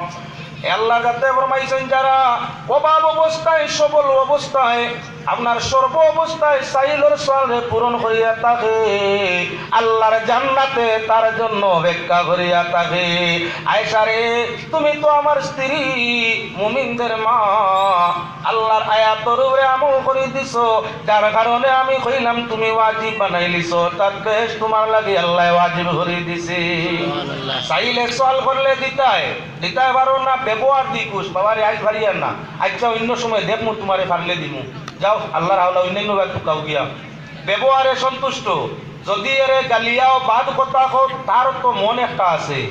এ আল্লাহ যাতে ফরমাইছেন, যারা অভাব অবস্থায়, সবল অবস্থায়, আপনার সর্ব অবস্থায় চাইলর সওয়ালরে পূরণ করিয়া থাকে, আল্লাহর জান্নাতে তার জন্য অপেক্ষা করিয়া থাকে। আয়েশা রে, তুমি তো আমার স্ত্রী, মুমিনদের মা, আল্লাহর আয়াতর উপরে আমল করি দিছো, যার কারণে আমি কইলাম তুমি ওয়াজিব বানাই লিছো, অর্থাৎ বেহেশত তোমার লাগি আল্লাহ ওয়াজিব করি দিছে। সুবহানাল্লাহ। চাইলে সওয়াল করলে দিতায়, দিতায় পারো না, ব্যবহার দি খুশ, বাবারে আইজ পারিয়ার না, আচ্ছা অন্য সময় দেখমু তোমারে পারলে দিমু, যাও আল্লাহর হাওলা অন্যান্য বার তুকাও গিয়া। ব্যবহারে সন্তুষ্ট। যদি এরে গালিয়াও বাদ কথা কও, তার তো মন একটা আছে।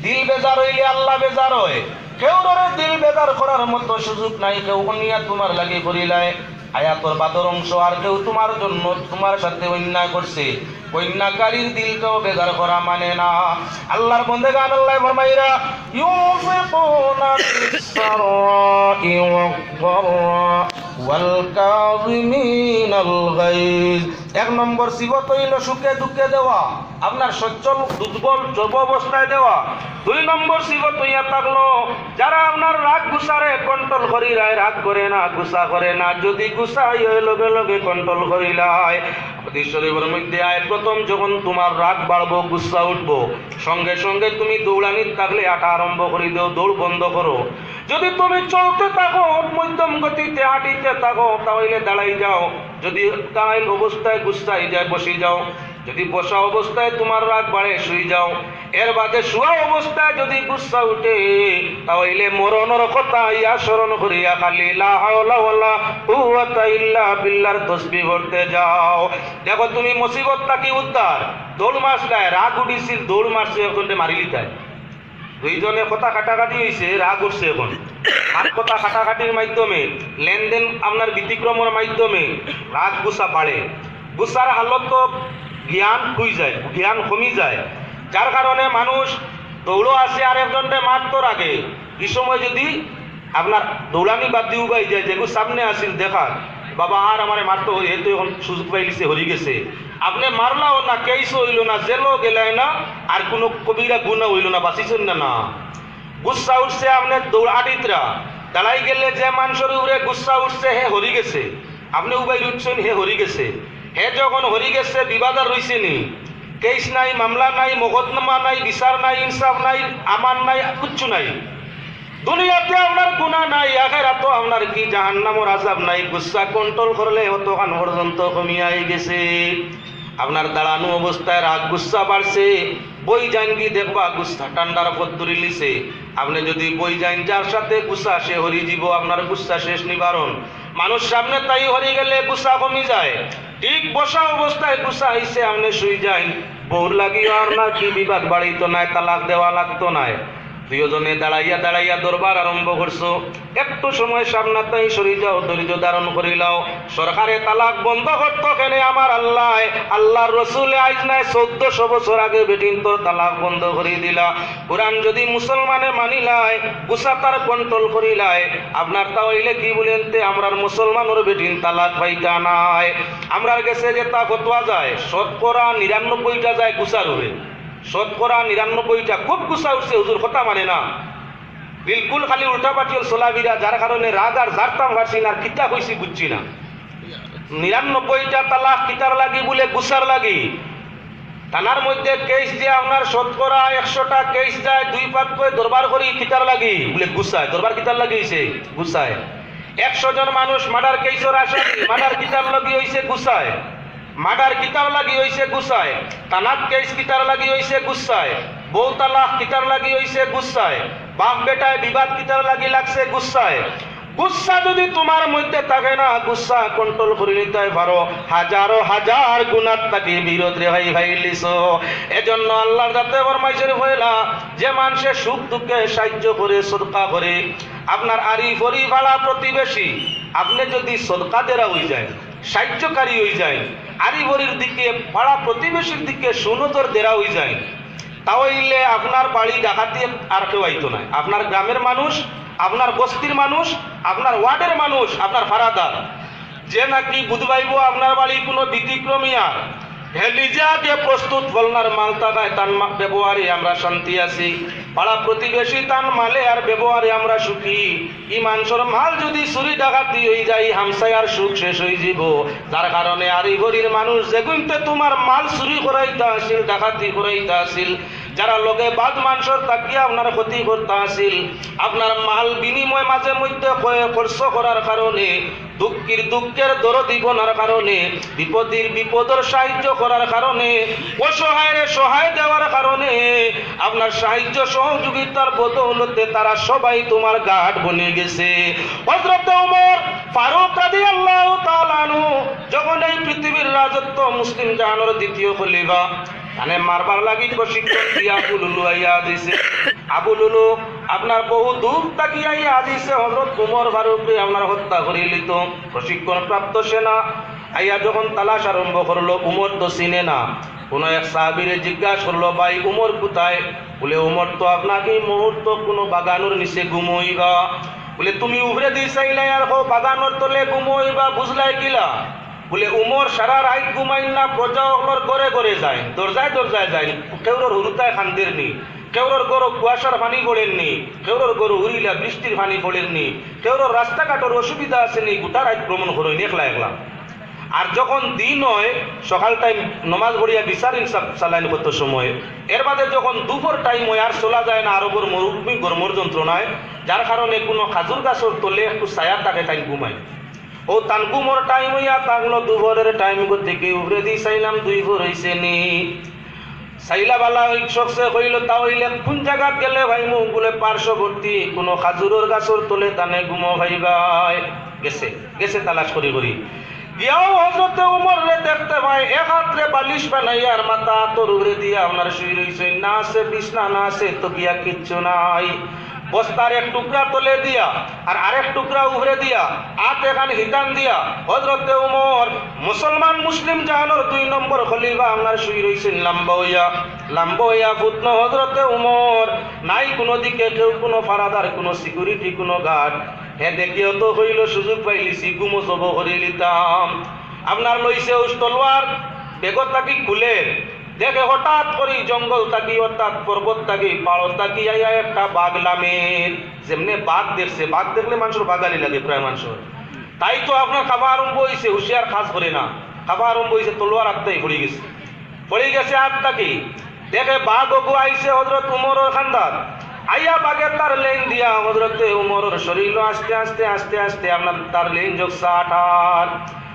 দিল বেজার হইলে আল্লাহ বেজার হয়। কেউররে দিল বেজার করার মতো সুযোগ নাই। কেউ অন্যায় তোমার লাগি করিলায়, আয়াতর বাদর অংশ, আর কেউ তোমার জন্য, তোমার সাথে অন্যায় করছে, অন্যায়কারীর দিলটাও বেজার করা মানে না। আল্লাহর বন্দেগান, আল্লাহ ফরমাইরা, "ইউনফিকুনা ফিস সাররাই ওয়াদ দাররা ওয়াল কাযিমিনাল গাইজ।" এক নম্বর সিফত হইল সুখে দুঃখে দেওয়া, আপনার সচ্ছল দুর্বল সর্ব অবস্থায় দেওয়া। দুই নম্বর সিফত হইয়া থাকলো, যারা আপনার রাগ গুসারে কন্ট্রোল করিলায়, রাগ করে না, গুসা করে না, যদি গুসা হয় লগে লগে কন্ট্রোল করিলায়। হাদিস শরীফের মধ্যে আয়, প্রথম যখন তোমার রাগ বাড়বো, গুসা উঠবো, সঙ্গে সঙ্গে তুমি দৌড়ানিত থাকলে আটা আরম্ভ করি দেও, দৌড় বন্ধ করো। যদি তুমি চলতে থাকো, মধ্যম গতিতে হাঁটিতে থাকো, তাহলে দাঁড়াই যাও। যদি দাঁড়াইল অবস্থায় গুসাই যায়, বসি যাও। যদি বসা অবস্থায় তোমার রাগ বাড়ে, শুই যাও। এর বাদে শুয়া অবস্থায় যদি গুসা উঠে, তাহলে মরণর কথা ইয়া স্মরণ করিয়া খালি লা হাওলা ওয়ালা কুওয়াতা ইল্লা বিল্লাহর তসবিহ পড়তে যাও। দেখো তুমি মুসিবত থাকি উদ্ধার। দৌড় মারছলায়, রাগ উঠিছিল, দৌড় মারছো, একজনরে মারিলিতায়। দুইজনে কথা কাটাকাটি হইছে, রাগ উঠছে এখন। আর কথা কাটাকাটির মাধ্যমে, লেনদেন আপনার ব্যতিক্রমর মাধ্যমে রাগ গুসা বাড়ে। গুসার হালত তো জ্ঞান খুই যায়, জ্ঞান কমি যায়, যার কারণে মানুষ দৌড়ো আছে আর একজনরে মারতো রাগে। এই সময় যদি আপনার দৌড়ানি বাদ দিয়ে উবাই যায়, যেগু সামনে আসিল দেখার, "বাবা, আর আমারে মারতো, হে তো এখন সুযোগ পাইলিছে, হরি গেছে।" আপনি মারলাও না, কেসও হইল না, জেলও গেলায় না, আর কোনো কবিরা গুণা হইল না, বাঁচিছেন না, না। গুসা উঠছে আপনি দৌড় আটিতরা, দাঁড়াই গেলে যে মানুষের উপরে গুসা উঠছে, হে হরি গেছে। আপনি উবাই উঠছেন, হে হরি গেছে। হে যখন হরি গেছে, বিবাদ আর রইছে নি? কেস নাই, মামলা নাই, মোকদ্দমা নাই, বিচার নাই, ইনসাফ নাই, আমান নাই, কিচ্ছু নাই। দুনিয়াতে আপনার গুনাহ নাই, আখেরাতও আপনার কি জাহান্নামর আযাব নাই। গুসা কন্ট্রোল করলে অতখান পর্যন্ত কমিয়া আই গেছে। আপনার দাঁড়ানো অবস্থায় রাগ গুসা বাড়ছে, বই যাইন কি দেখবা গুসা ঠান্ডার পথ ধরিলিছে। আপনি যদি বই যাইন, যার সাথে গুসা সে হরি জীব, আপনার গুসা শেষ নিবারণ। মানুষ সামনে তাই হরি গেলে গুসা কমি যায়। ঠিক বসা অবস্থায় গুসা আইছে, আপনি শুই যাইন, বউর লাগিও আর না কি বিবাদ বাড়িত নায়, তালাক দেওয়া লাগতো নায়। দুইজনে দাঁড়াইয়া দাঁড়াইয়া দরবার আরম্ভ করছো। একটু সময় সামনাতাই সরি যাও, ধৈর্য ধারণ করিলাও। সরকারে তালাক বন্ধ করতো কেনে আমার আল্লায়? আল্লাহর রসুলে আইজ নায় চৌদ্দশো বছর আগে বেটিন্তর তালাক বন্ধ করি দিলা। কোরআন যদি মুসলমানে মানিলায়, গুসা তার কন্ট্রোল করিলায়, আপনার তা হইলে কি বলেন তে আমরার মুসলমানর বেটিন তালাক পাইতা নায়। আমরার গেছে যে তা ফতোয়া যায়, শতকরা নিরানব্বইটা যায় গুসার উপরে। শতকরা নিরানব্বইটা খুব গুসা উঠছে, হুজুর কথা মানে না, বিলকুল খালি উল্টা পাটিয়ল চলাফিরা, যার কারণে রাগ আর জারতাম পারছি না, আর কিতা কইছি বুঝছি না। নিরানব্বইটা তালাক কিতার লাগি? বলে গুসার লাগি। থানার মধ্যে কেস দিয়া আপনার শতকরা একশোটা কেস যায়, দুই পক্ষে দরবার করি কিতার লাগি? বলে গুসায়। দরবার কিতার লাগি হইছে? গুসায়। একশো জন মানুষ মার্ডার কেসর আসামি, মার্ডার কিতার লাগি অইছে? গুছায়। মার্ডার কিতার লাগি অইছে? গুছায়। তালাক কেস কিতার লাগি অইছে? গুছায়। বউ তালাক কিতার লাগি অইছে? গুছায়। বাপ বেটায় বিবাদ কিতার লাগি লাগছে? গুছায়। গুসা যদি তুমার মধ্যে থাকে না, গুসা কন্ট্রোল করি নিতায় পারো, হাজারো হাজার গুনার থাকি বিরত রেহাই পাইলিছো। এজন্য আল্লার জাতে ফরমাইছইন, পয়লা যে মানষে সুখ দুঃখে সাহায্য করে, সদকা করে, আপনার আড়ি-পড়ি, পাড়া প্রতিবেশী, আপনে যদি সদকা দেরা অইযাইন, সাহায্যকারী অইযাইন, আড়ি-পড়ির দিকে, পাড়া প্রতিবেশীর দিকে সুনজর দেরা অইযাইন, তা অইলে আপনার বাড়ি ডাকাতি আর কেউ আইতো নায়। আপনার গ্রামের মানুষ, আপনার বস্তির মানুষ, আপনার ওয়ার্ডের মানুষ, আপনার পাড়াদার, যে নাকি বুঝ পাইবো আপনার বাড়ি কুনু ব্যতিক্রমী আর, হে নিজে আগে প্রস্তুত, ফলনার মাল থাকায় তান মা-, ব্যবহারে আমরা শান্তি আছি, পাড়া প্রতিবেশী তান মালে আর ব্যবহারে আমরা সুখী। ই মানষর মাল যদি চুরি ডাকাতি অইযায়, হামসায়ার সুখ শেষ অইযিবো। যার কারণে আড়ি-পড়ির মানুষ যেগুইন্তে তুমার মাল চুরি করাইতা আছিল, ডাকাতি করাইতা আছিল, যারা লগে বাদ মানষর থাকিয়া আপনার ক্ষতি করতা আছিল, আপনার মাল বিনিময় মাঝে মধ্যে খয়-, খরচ করার কারণে, দুঃখীর দুঃখের দরদি বনার কারণে, বিপদীর বিপদর সাহায্য করার কারণে, অসহায়রে সহায় দেওয়ার কারণে, আপনার সাহায্য সহযোগিতার বদৌলতে তারা সবাই তুমার গার্ড বনি গেছে। হযরতে উমর ফারুক রাদিয়াল্লাহু তাআলা আনহু যখন এই পৃথিবীর রাজত্ব মুসলিম জাহানর দ্বিতীয় খলিফা, তানে মারবার লাগি প্রশিক্ষণ দিয়া আবু লুলু আইয়া দিছে। আবু লুলু আপনার বহু দূর থাকি আইয়া দিছে, হযরত উমর ফারুকরে আপনার হত্যা করিলিতো। প্রশিক্ষণপ্রাপ্ত সেনা আইয়া যখন তালাশ আরম্ভ করলো, উমর তো চিনে না। কুনু এক সাহাবীরে জিজ্ঞাসা করলো, "ভাই, উমর কোথায়?" বুলে, "উমর তো আপনার এই মুহূর্ত কুনু বাগানর নিচে ঘুমোইবা।" বুলে, "তুমি উপরেদি চাইলায় আর কও বাগানর তলে ঘুমোইবা, বুঝলায় কিলা?" বুলে, "উমর সারা রাইত ঘুমাইন না, প্রজা অকলর ঘরে ঘরে যাইন, দরজায় দরজায় যাইন, কেউরর হুরুতায় কান্দের নি, কেউরর ঘরো কুয়াশার পানি পড়ের নি, কেউরর ঘরো হুরিলা বৃষ্টির পানি পড়ের নি, কেউরর রাস্তাঘাটর অসুবিধা আছে নি, গোটা রাইত ভ্রমণ করইন একলা একলা। আর যখন দিন অয়, সকাল টাইম নমাজ পড়িয়া বিচার ইনসাফ চালাইন কত সময়, এর বাদে যখন দুপুর টাইম অয় আর চলা যায় না, আরবর মরুভূমি গরমর যন্ত্রণায়, যার কারণে কুনু খাজুর গাছর তলে একটু ছায়া থাকে, তাইন ঘুমাইন।" ও তান ঘুমর টাইম অইয়া থাকলো দুপুরর টাইম, গতিকে উপরেদি চাইলাম দুইপুর অইছে নি। চাইলা বালা ওই শখসে কইলো, "তা অইলে কুন জাগাত গেলে পাইমু?" বুলে, "পার্শ্ববর্তী কুনু খাজুরর গাছর তলে তানে ঘুমো পাইবায়।" গেছে, গেছে তালাশ করি করি। গিয়াও হযরতে উমররে দেখতে পায়, এক আতরে বালিশ বানাইয়া আর মাথা আতর উপরে দিয়া আপনার শুই রইছইন। না আছে বিছনা, না আছে তকিয়া, কিচ্ছু নাই। বস্তার এক টুকরা তলে দিয়া আর আরেক টুকরা উপরে দিয়া, আত এখান হিতান দিয়া, হযরতে উমর, মুসলমান মুসলিম জাহানর দুই নম্বর খলিফা, আপনার শুই রইছইন লাম্বা অইয়া, লাম্বা অইয়া ফুতনা হযরতে উমর। নাই কুনু দিকে কেউ, কুনু পাহারাদার, কুনু সিকিউরিটি, কুনু গার্ড। হে দেখিও তো কইলো, সুযোগ পাইলিছি, ঘুমো জবো করিলিতাম। আপনার লইছে উস তলোয়ার, বেগর থাকি খুলে, দেখে হঠাৎ করি জঙ্গল থাকি, অর্থাৎ পর্বত থাকি, পাহাড় থাকি আইয়া একটা বাঘ লামের। যেমনে বাঘ দেখছে, বাঘ দেখলে মানষর বাগালি লাগে প্রায় মানষর। তাই তো আপনার খাওয়া আরম্ভ অইছে, হুঁশিয়ার কাজ করে না, খাওয়া আরম্ভ অইছে, তলোয়ার আততাই পড়ি গেছে, পড়ি গেছে আত থাকি। দেখে বাঘ অগু আইছে হযরত উমরর কান্দাত, আইয়া বাঘে তার লেইন দিয়া হযরতে উমরর শরীলো আস্তে আস্তে, আস্তে আস্তে আপনার তার লেইন জগসা আটার।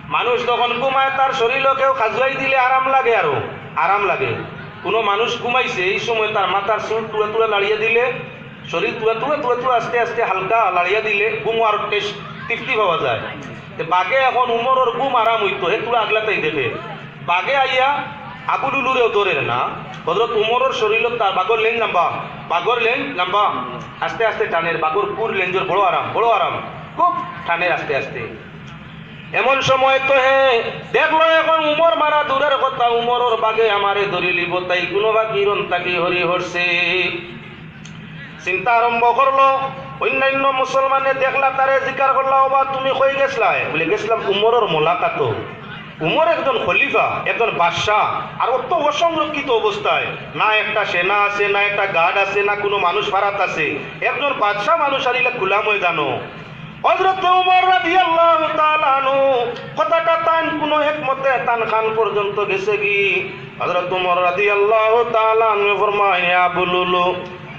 মানুষ যখন ঘুমায়, তার শরীলো কেউ খাজুয়াই দিলে আরাম লাগে, আরো আরাম লাগে। কুনু মানুষ ঘুমাইছে, এই সময় তার মাথার চুল তুলে তুলে লাড়িয়ে দিলে, শরীল তুলে তুলে তুলে তুলে আস্তে আস্তে হালকা লাড়িয়ে দিলে ঘুমো আরো টেস্ট তৃপ্তি পাওয়া যায়। তে বাঘে এখন উমরর ঘুম আরাম অইতো, হে তুলে আগলাতেই দেখে। বাঘে আইয়া আবু লুলুরেও ধরের না, হযরত উমরর শরীলো তার বাঘর লেইন লাম্বা, বাঘর লেইন লাম্বা, আস্তে আস্তে টানের, বাঘর কুর লেঞ্জর বড় আরাম, বড় আরাম, খুব টানের আস্তে আস্তে। এমন সময় তো হে দেখলো, এখন উমর মারা দূরের কথা, উমরর বাঘে আমারে ধরিলিবো, তাই কুনু বাঘ হিরন থাকি হরি হরছে। চিন্তা আরম্ভ করলো। অন্যান্য মুসলমানে দেখলা, তারে জিকার করলা, "ওবা, তুমি কই গেছলায়?" বুলে, "গেছলাম উমরর মোলাকাতো।" উমর একজন খলিফা, একজন বাদশা, আর অত অসংরক্ষিত অবস্থায়, না একটা সেনা আছে, না একটা গার্ড আছে, না কুনু মানুষ পাহারাত আছে, একজন বাদশা মানুষ আর ইলা খোলা ময়দানো। হযরত উমর রাদিয়াল্লাহু তাআলা আনহু কথাটা তান কুনু এক মতে তান কান পর্যন্ত গেছে গি। হযরত উমর রাদিয়াল্লাহু তাআলা আনহু ফরমায়, "হে আবু লুলু,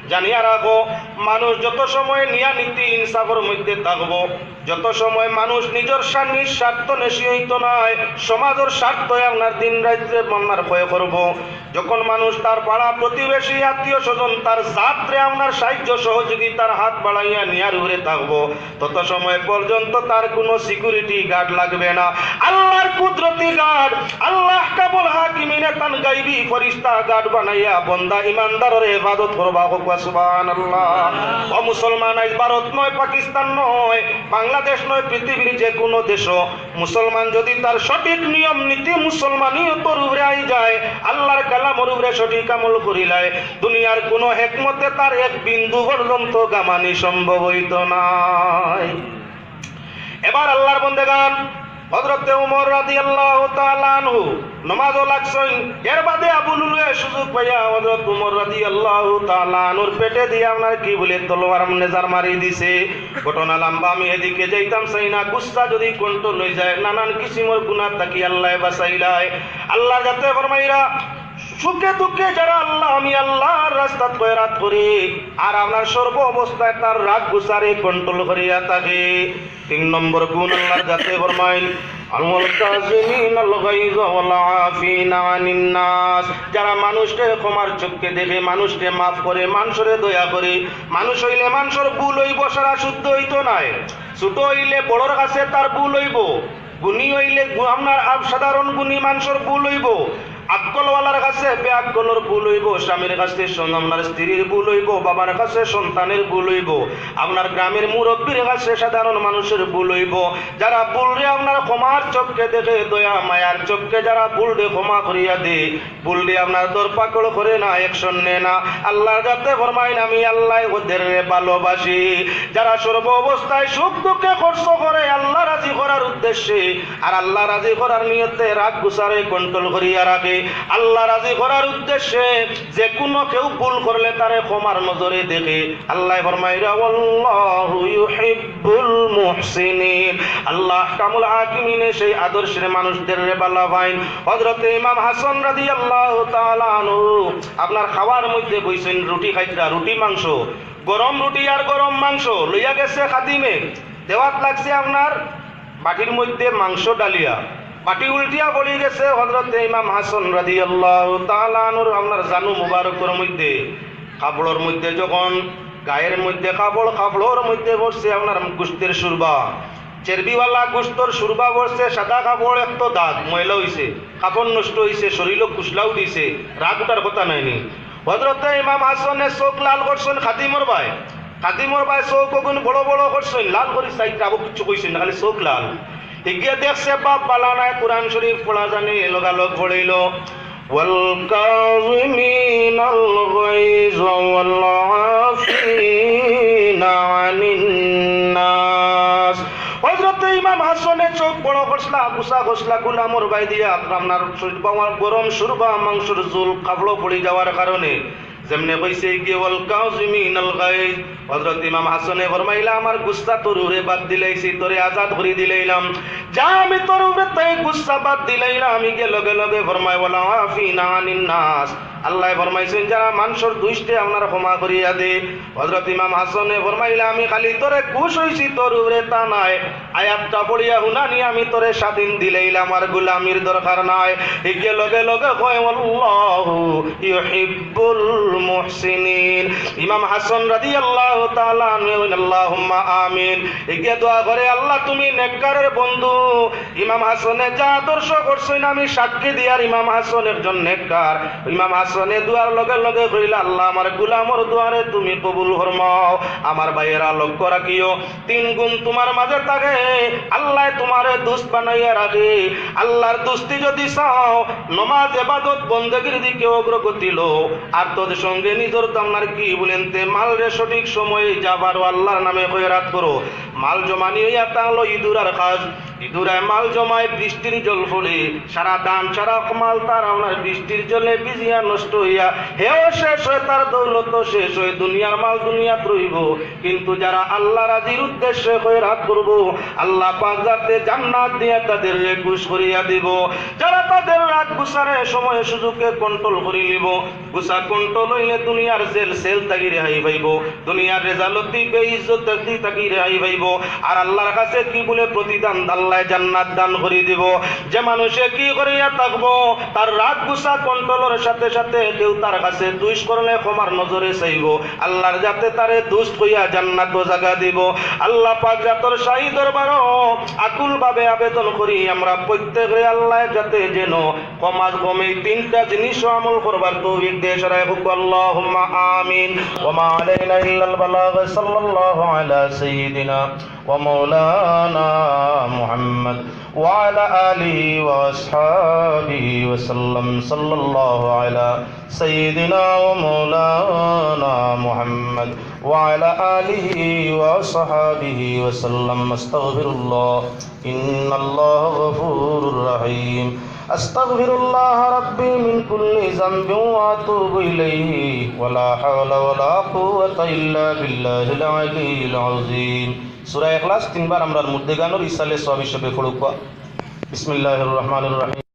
জানিয়া রাখো, মানুষ যত সময় নিয়া নীতি ইনসাফর মধ্যে থাকবো, যত সময় মানুষ নিজর স্বা-, নিজ স্বার্থ নেশি হইতো নায়, সমাজর স্বার্থে আপনার দিন রাইত্রে আপনার ক্ষয় করবো। যখন মানুষ তার পাড়া প্রতিবেশী, আত্মীয় স্বজন, তার জাতরে আপনার সাহায্য সহযোগিতার হাত বাড়াইয়া নিয়ার উপরে থাকবো, তত সময় পর্যন্ত তার কোনো সিকিউরিটি গার্ড লাগবে না। আল্লাহর কুদরতি গার্ড, আল্লাহ আহকামুল হাকিমিনে তান গাইবি ফরিস্তা গার্ড বানাইয়া বন্দা ইমানদারর হেফাজত করবা। কউক্কা সুবহানাল্লাহ। ও মুসলমান, আইজ ভারত নয়, পাকিস্তান নয়, বাংলাদেশ নয়, পৃথিবীর যে কোনো দেশও মুসলমান যদি তার সঠিক নিয়ম নীতি মুসলমানিয়তর উপরে আই যায়, আল্লাহর কালামর উপরে সঠিক আমল করিলায়, দুনিয়ার কোনো হেকমতে তার এক বিন্দু পর্যন্ত গামানি সম্ভব হইতো নায়। এবার আল্লাহর বন্দেগান, হযরতে উমর রাদিয়াল্লাহু তাআলা আনহু নমাজও লাগছইন, এর বাদে আবু লুলুয়ে সুযোগ পাইয়া হযরত উমর রাদিয়াল্লাহু তাআলা আনহুর পেটে দিয়া আপনার কি বলে তলোয়ার নেজার মারি দিছে। ঘটনা লম্বা, আমি এদিকে যাইতাম চাই না। গুসা যদি কন্ট্রোল হই যায়, নানান কিসিমর গুনা থাকি আল্লায় বাঁচাইলায়। আল্লাহর জাতে ফরমাইরা, সুখে দুঃখে যারা আল্লাহ, আমি আল্লাহর রাস্তাত খয়রাত করি, আর আপনার সর্ব অবস্থায় তার রাগ গুসারে কন্ট্রোল করিয়া থাকে। তিন নম্বর গুণ আল্লাহর জাতে ফরমাইন, "ওয়াল কাযিমিনাল গাইযা ওয়াল আফিনা আনিন নাস।" যারা মানুষরে ক্ষমার চক্ষে দেখে, মানুষরে মাফ করে, মানুষরে দয়া করে, মানুষ হইলে মানুষর ভুল হইবো, সারা শুদ্ধ হইতো নায়। ছোট হইলে বড়র কাছে তার ভুল হইবো, গুণী হইলে গু-, আপনার আব-, সাধারণ গুণী মানুষর ভুল হইবো, আক্কলওয়ালার কাছে বেআক্কলর ভুল হইবো, স্বামীর কাছে সন-, আপনার স্ত্রীর ভুল হইবো, বাবার কাছে সন্তানের ভুল হইবো, আপনার গ্রামের মুরব্বীর কাছে সাধারণ মানুষের ভুল হইবো। যারা ভুলরে আপনার ক্ষমার চক্ষে দেখে, দয়া মায়ার চক্ষে যারা ভুলরে ক্ষমা করিয়া দে, ভুলরে আপনার ধরপাকড় করে না, অ্যাকশন নেয় না, আল্লাহর জাতে ফরমাইন, আমি আল্লায় ওদেররে ভালোবাসি। যারা সর্ব অবস্থায় সুখ দুঃখে খরচ করে আল্লাহ রাজি করার উদ্দেশ্যে, আর আল্লাহ রাজি করার নিয়তে রাগ গুসারে কন্ট্রোল করিয়া রাখে, আল্লাহ রাজি করার উদ্দেশ্যে যে কোনো কেউ ভুল করলে তারে ক্ষমার নজরে দেখে, আল্লায় ফরমাইরা, "ওয়াল্লাহু ইউহিব্বুল মুহসিনিন।" আল্লাহ আহকামুল হাকিমিনে সেই আদর্শের মানুষদেররে ভালা পাইন। হযরতে ইমাম হাসান রাদিয়াল্লাহু তাআলা আনহু আপনার খাওয়ার মধ্যে বইছইন, রুটি খাইতরা, রুটি মাংস, গরম রুটি আর গরম মাংস লইয়া গেছে খাদিমে, দেওয়াত লাগছে আপনার বাটির মধ্যে মাংস ডালিয়া, বাটি উল্টিয়া পড়ি গেছে। হযরতে ইমাম হাসান রাদিয়াল্লাহু তাআলা আনহুর আপনার জানু মুবারকর মধ্যে, কাপড়র মধ্যে যখন গায়ের মধ্যে কাপড়, কাপড়র মধ্যে পড়ছে আপনার গোশতের সুরবা, চর্বিওয়ালা গোশতর সুরবা পড়ছে, সাদা কাপড়, এক তো দাগ ময়লা হইছে, কাপড় নষ্ট হইছে, শরীরও কুশলা উঠিছে, রাগ উঠার কথা নায়নি। হযরতে ইমাম হাসানে চোখ লাল করছইন খাদিমর বায়, খাদিমর বায় চোখ অগুন বড় বড় করছইন, লাল করি চাইতরা, আবু কিচ্ছু কইছইন না, খালি চোখ লাল। ইগিয়ে দেখছে বাপ বালা নায়, কোরআন শরীফ পড়া জানে, লগালগ পড়িল, "ওয়াল কাযিমিনাল গাইযা ওয়াল আফিনা আনিন নাস।" হযরতে ইমাম হাসানে চোখ বড় করছলা, গুসা করছলা, গুলামর বায় দিয়া আপনার সুরবা, গরম সুরবা মাংসর ঝোল কাপড়ো পড়ি যাওয়ার কারণে যেমনে কইছে গিয়ে, "ওয়াল কাযিমিনাল গাইজ", হযরত ইমাম হাসানে ফরমাইলা, "আমার গুসা তোর উপরে বাদ দিলাইছি, তোরে আজাদ করি দিলাইলাম। যা, আমি তোর উপরে তাই গুসা বাদ দিলাইলাম।" আমি গিয়ে লগে লগে ফরমায়, "ওয়াল আফিনা আনিন নাস।" আল্লায় ফরমাইছইন, "যারা মানষর দুষরে আপনার ক্ষমা করিয়া দে।" হযরত ইমাম হাসানে ফরমাইলা, "আমি খালি তোরে খুশ হইছি, তোর উপরে তা নায়।" আয়াতটা পড়িয়া হুনানি আমি তোরে স্বাধীন দিলাইলাম, আর গুলামির দরকার নাই। ইগিয়ে লগে লগে কয়, "আল্লাহু ইউহিব্বুল মুহসিনিন।" ইমাম হাসান রাদিয়াল্লাহু তাআলা আনহু কইন, "আল্লাহুম্মা আমিন।" ইগিয়ে দোয়া করে, "আল্লাহ, তুমি নেককারের বন্ধু।" ইমাম হাসানে যা আদর্শ করছইন, আমি সাক্ষী দিয়ার ইমাম হাসান একজন নেককার। ইমাম হাসানে দোয়ার লগে লগে কইলা, "আল্লাহ, আমার গুলামর দোয়ারে তুমি কবুল ফরমাও।" আমার ভাইয়েরা, লক্ষ্য রাখিও, তিন গুণ তুমার মাঝে থাকে, আল্লায় তুমারে দুস্ত বানাইয়া রাখে। আল্লাহর দুস্তি যদি চাও, নমাজ, ইবাদত, বন্দেগীর দিকে অগ্রগতি লও, আর তোর সঙ্গে নিজর তো আপনার কি বলেন তে মালরে সঠিক সময়ে যাবার ও আল্লাহর নামে খয়রাত করো। মাল জমানি অইয়া থাকলো ইঁদুরার কাজ। ইঁদুরায় মাল জমায়, বৃষ্টির জল পড়ে, সারা ধান, সারা মাল তার আপনার বৃষ্টির জলে ভিজিয়া নষ্ট অইয়া হেও শেষ হয়, তার দৌলতও শেষ হয়, দুনিয়ার মাল দুনিয়াত রইবো। কিন্তু যারা আল্লাহ রাজির উদ্দেশ্যে খয়রাত করবো, আল্লাহ পাক যাতে জান্নাত দিয়া তাদেররে খুশ করিয়া দিবো। যারা তাদের রাগ গুছারে সময় সুযোগে control করি নিবো, গুছা control অইলে দুনিয়ার জেল সেল থাকি রেহাই পাইবো, দুনিয়ার রেজালতি বেইজ্জতি থাকি রেহাই পাইবো। আর আল্লাহর কাছে কিবুলে প্রতিদান? আল্লায় জান্নাত দান করি দিবো। যে মানুষে কি করিয়া থাকবো, তার রাগ গুছা control-র সাথে সাথে কেউ তার কাছে দুষ করলে ক্ষমার নজরে চাইবো, আল্লায় যাতে তারে দুষ কইয়া জান্নাতো জাগা দিবো। আল্লাহ পাক জাতর শাহী দরবারো আকুলভাবে আবেদন করি, আমরা প্রত্যেকরে আল্লায় যাতে যেন কম আজ কম এই তিনটা জিনিসও আমল করবার তৌফিক দেয়। সবাই কউক্কা আল্লাহুম্মা আমিন। ওয়া মা আলাইনা ইল্লাল বালাগ। সাল্লাল্লাহু আলা সাইয়্যিদিনা ওয়া মাওলানা মুহাম্মদ ওয়া আলা আলিহি ওয়া আসহাবিহি ওয়া সাল্লাম। সাল্লাল্লাহু আলা সাইয়্যিদিনা ওয়া মাওলানা মুহাম্মদ ওয়া আলা আলিহি ওয়া আসহাবিহি ওয়া সাল্লাম। আস্তাগফিরুল্লাহ। إن الله غفور رحيم. أستغفر الله ربي من كل ذنب وأتوب إليه. ولا حول ولا قوة إلا بالله العلي العظيم. সূরা ইখলাস তিনবার আমরার মুর্দেগানর ইসালে সওয়াব হিসাবে পড়উক্কা। বিসমিল্লাহির রহমানির রহিম।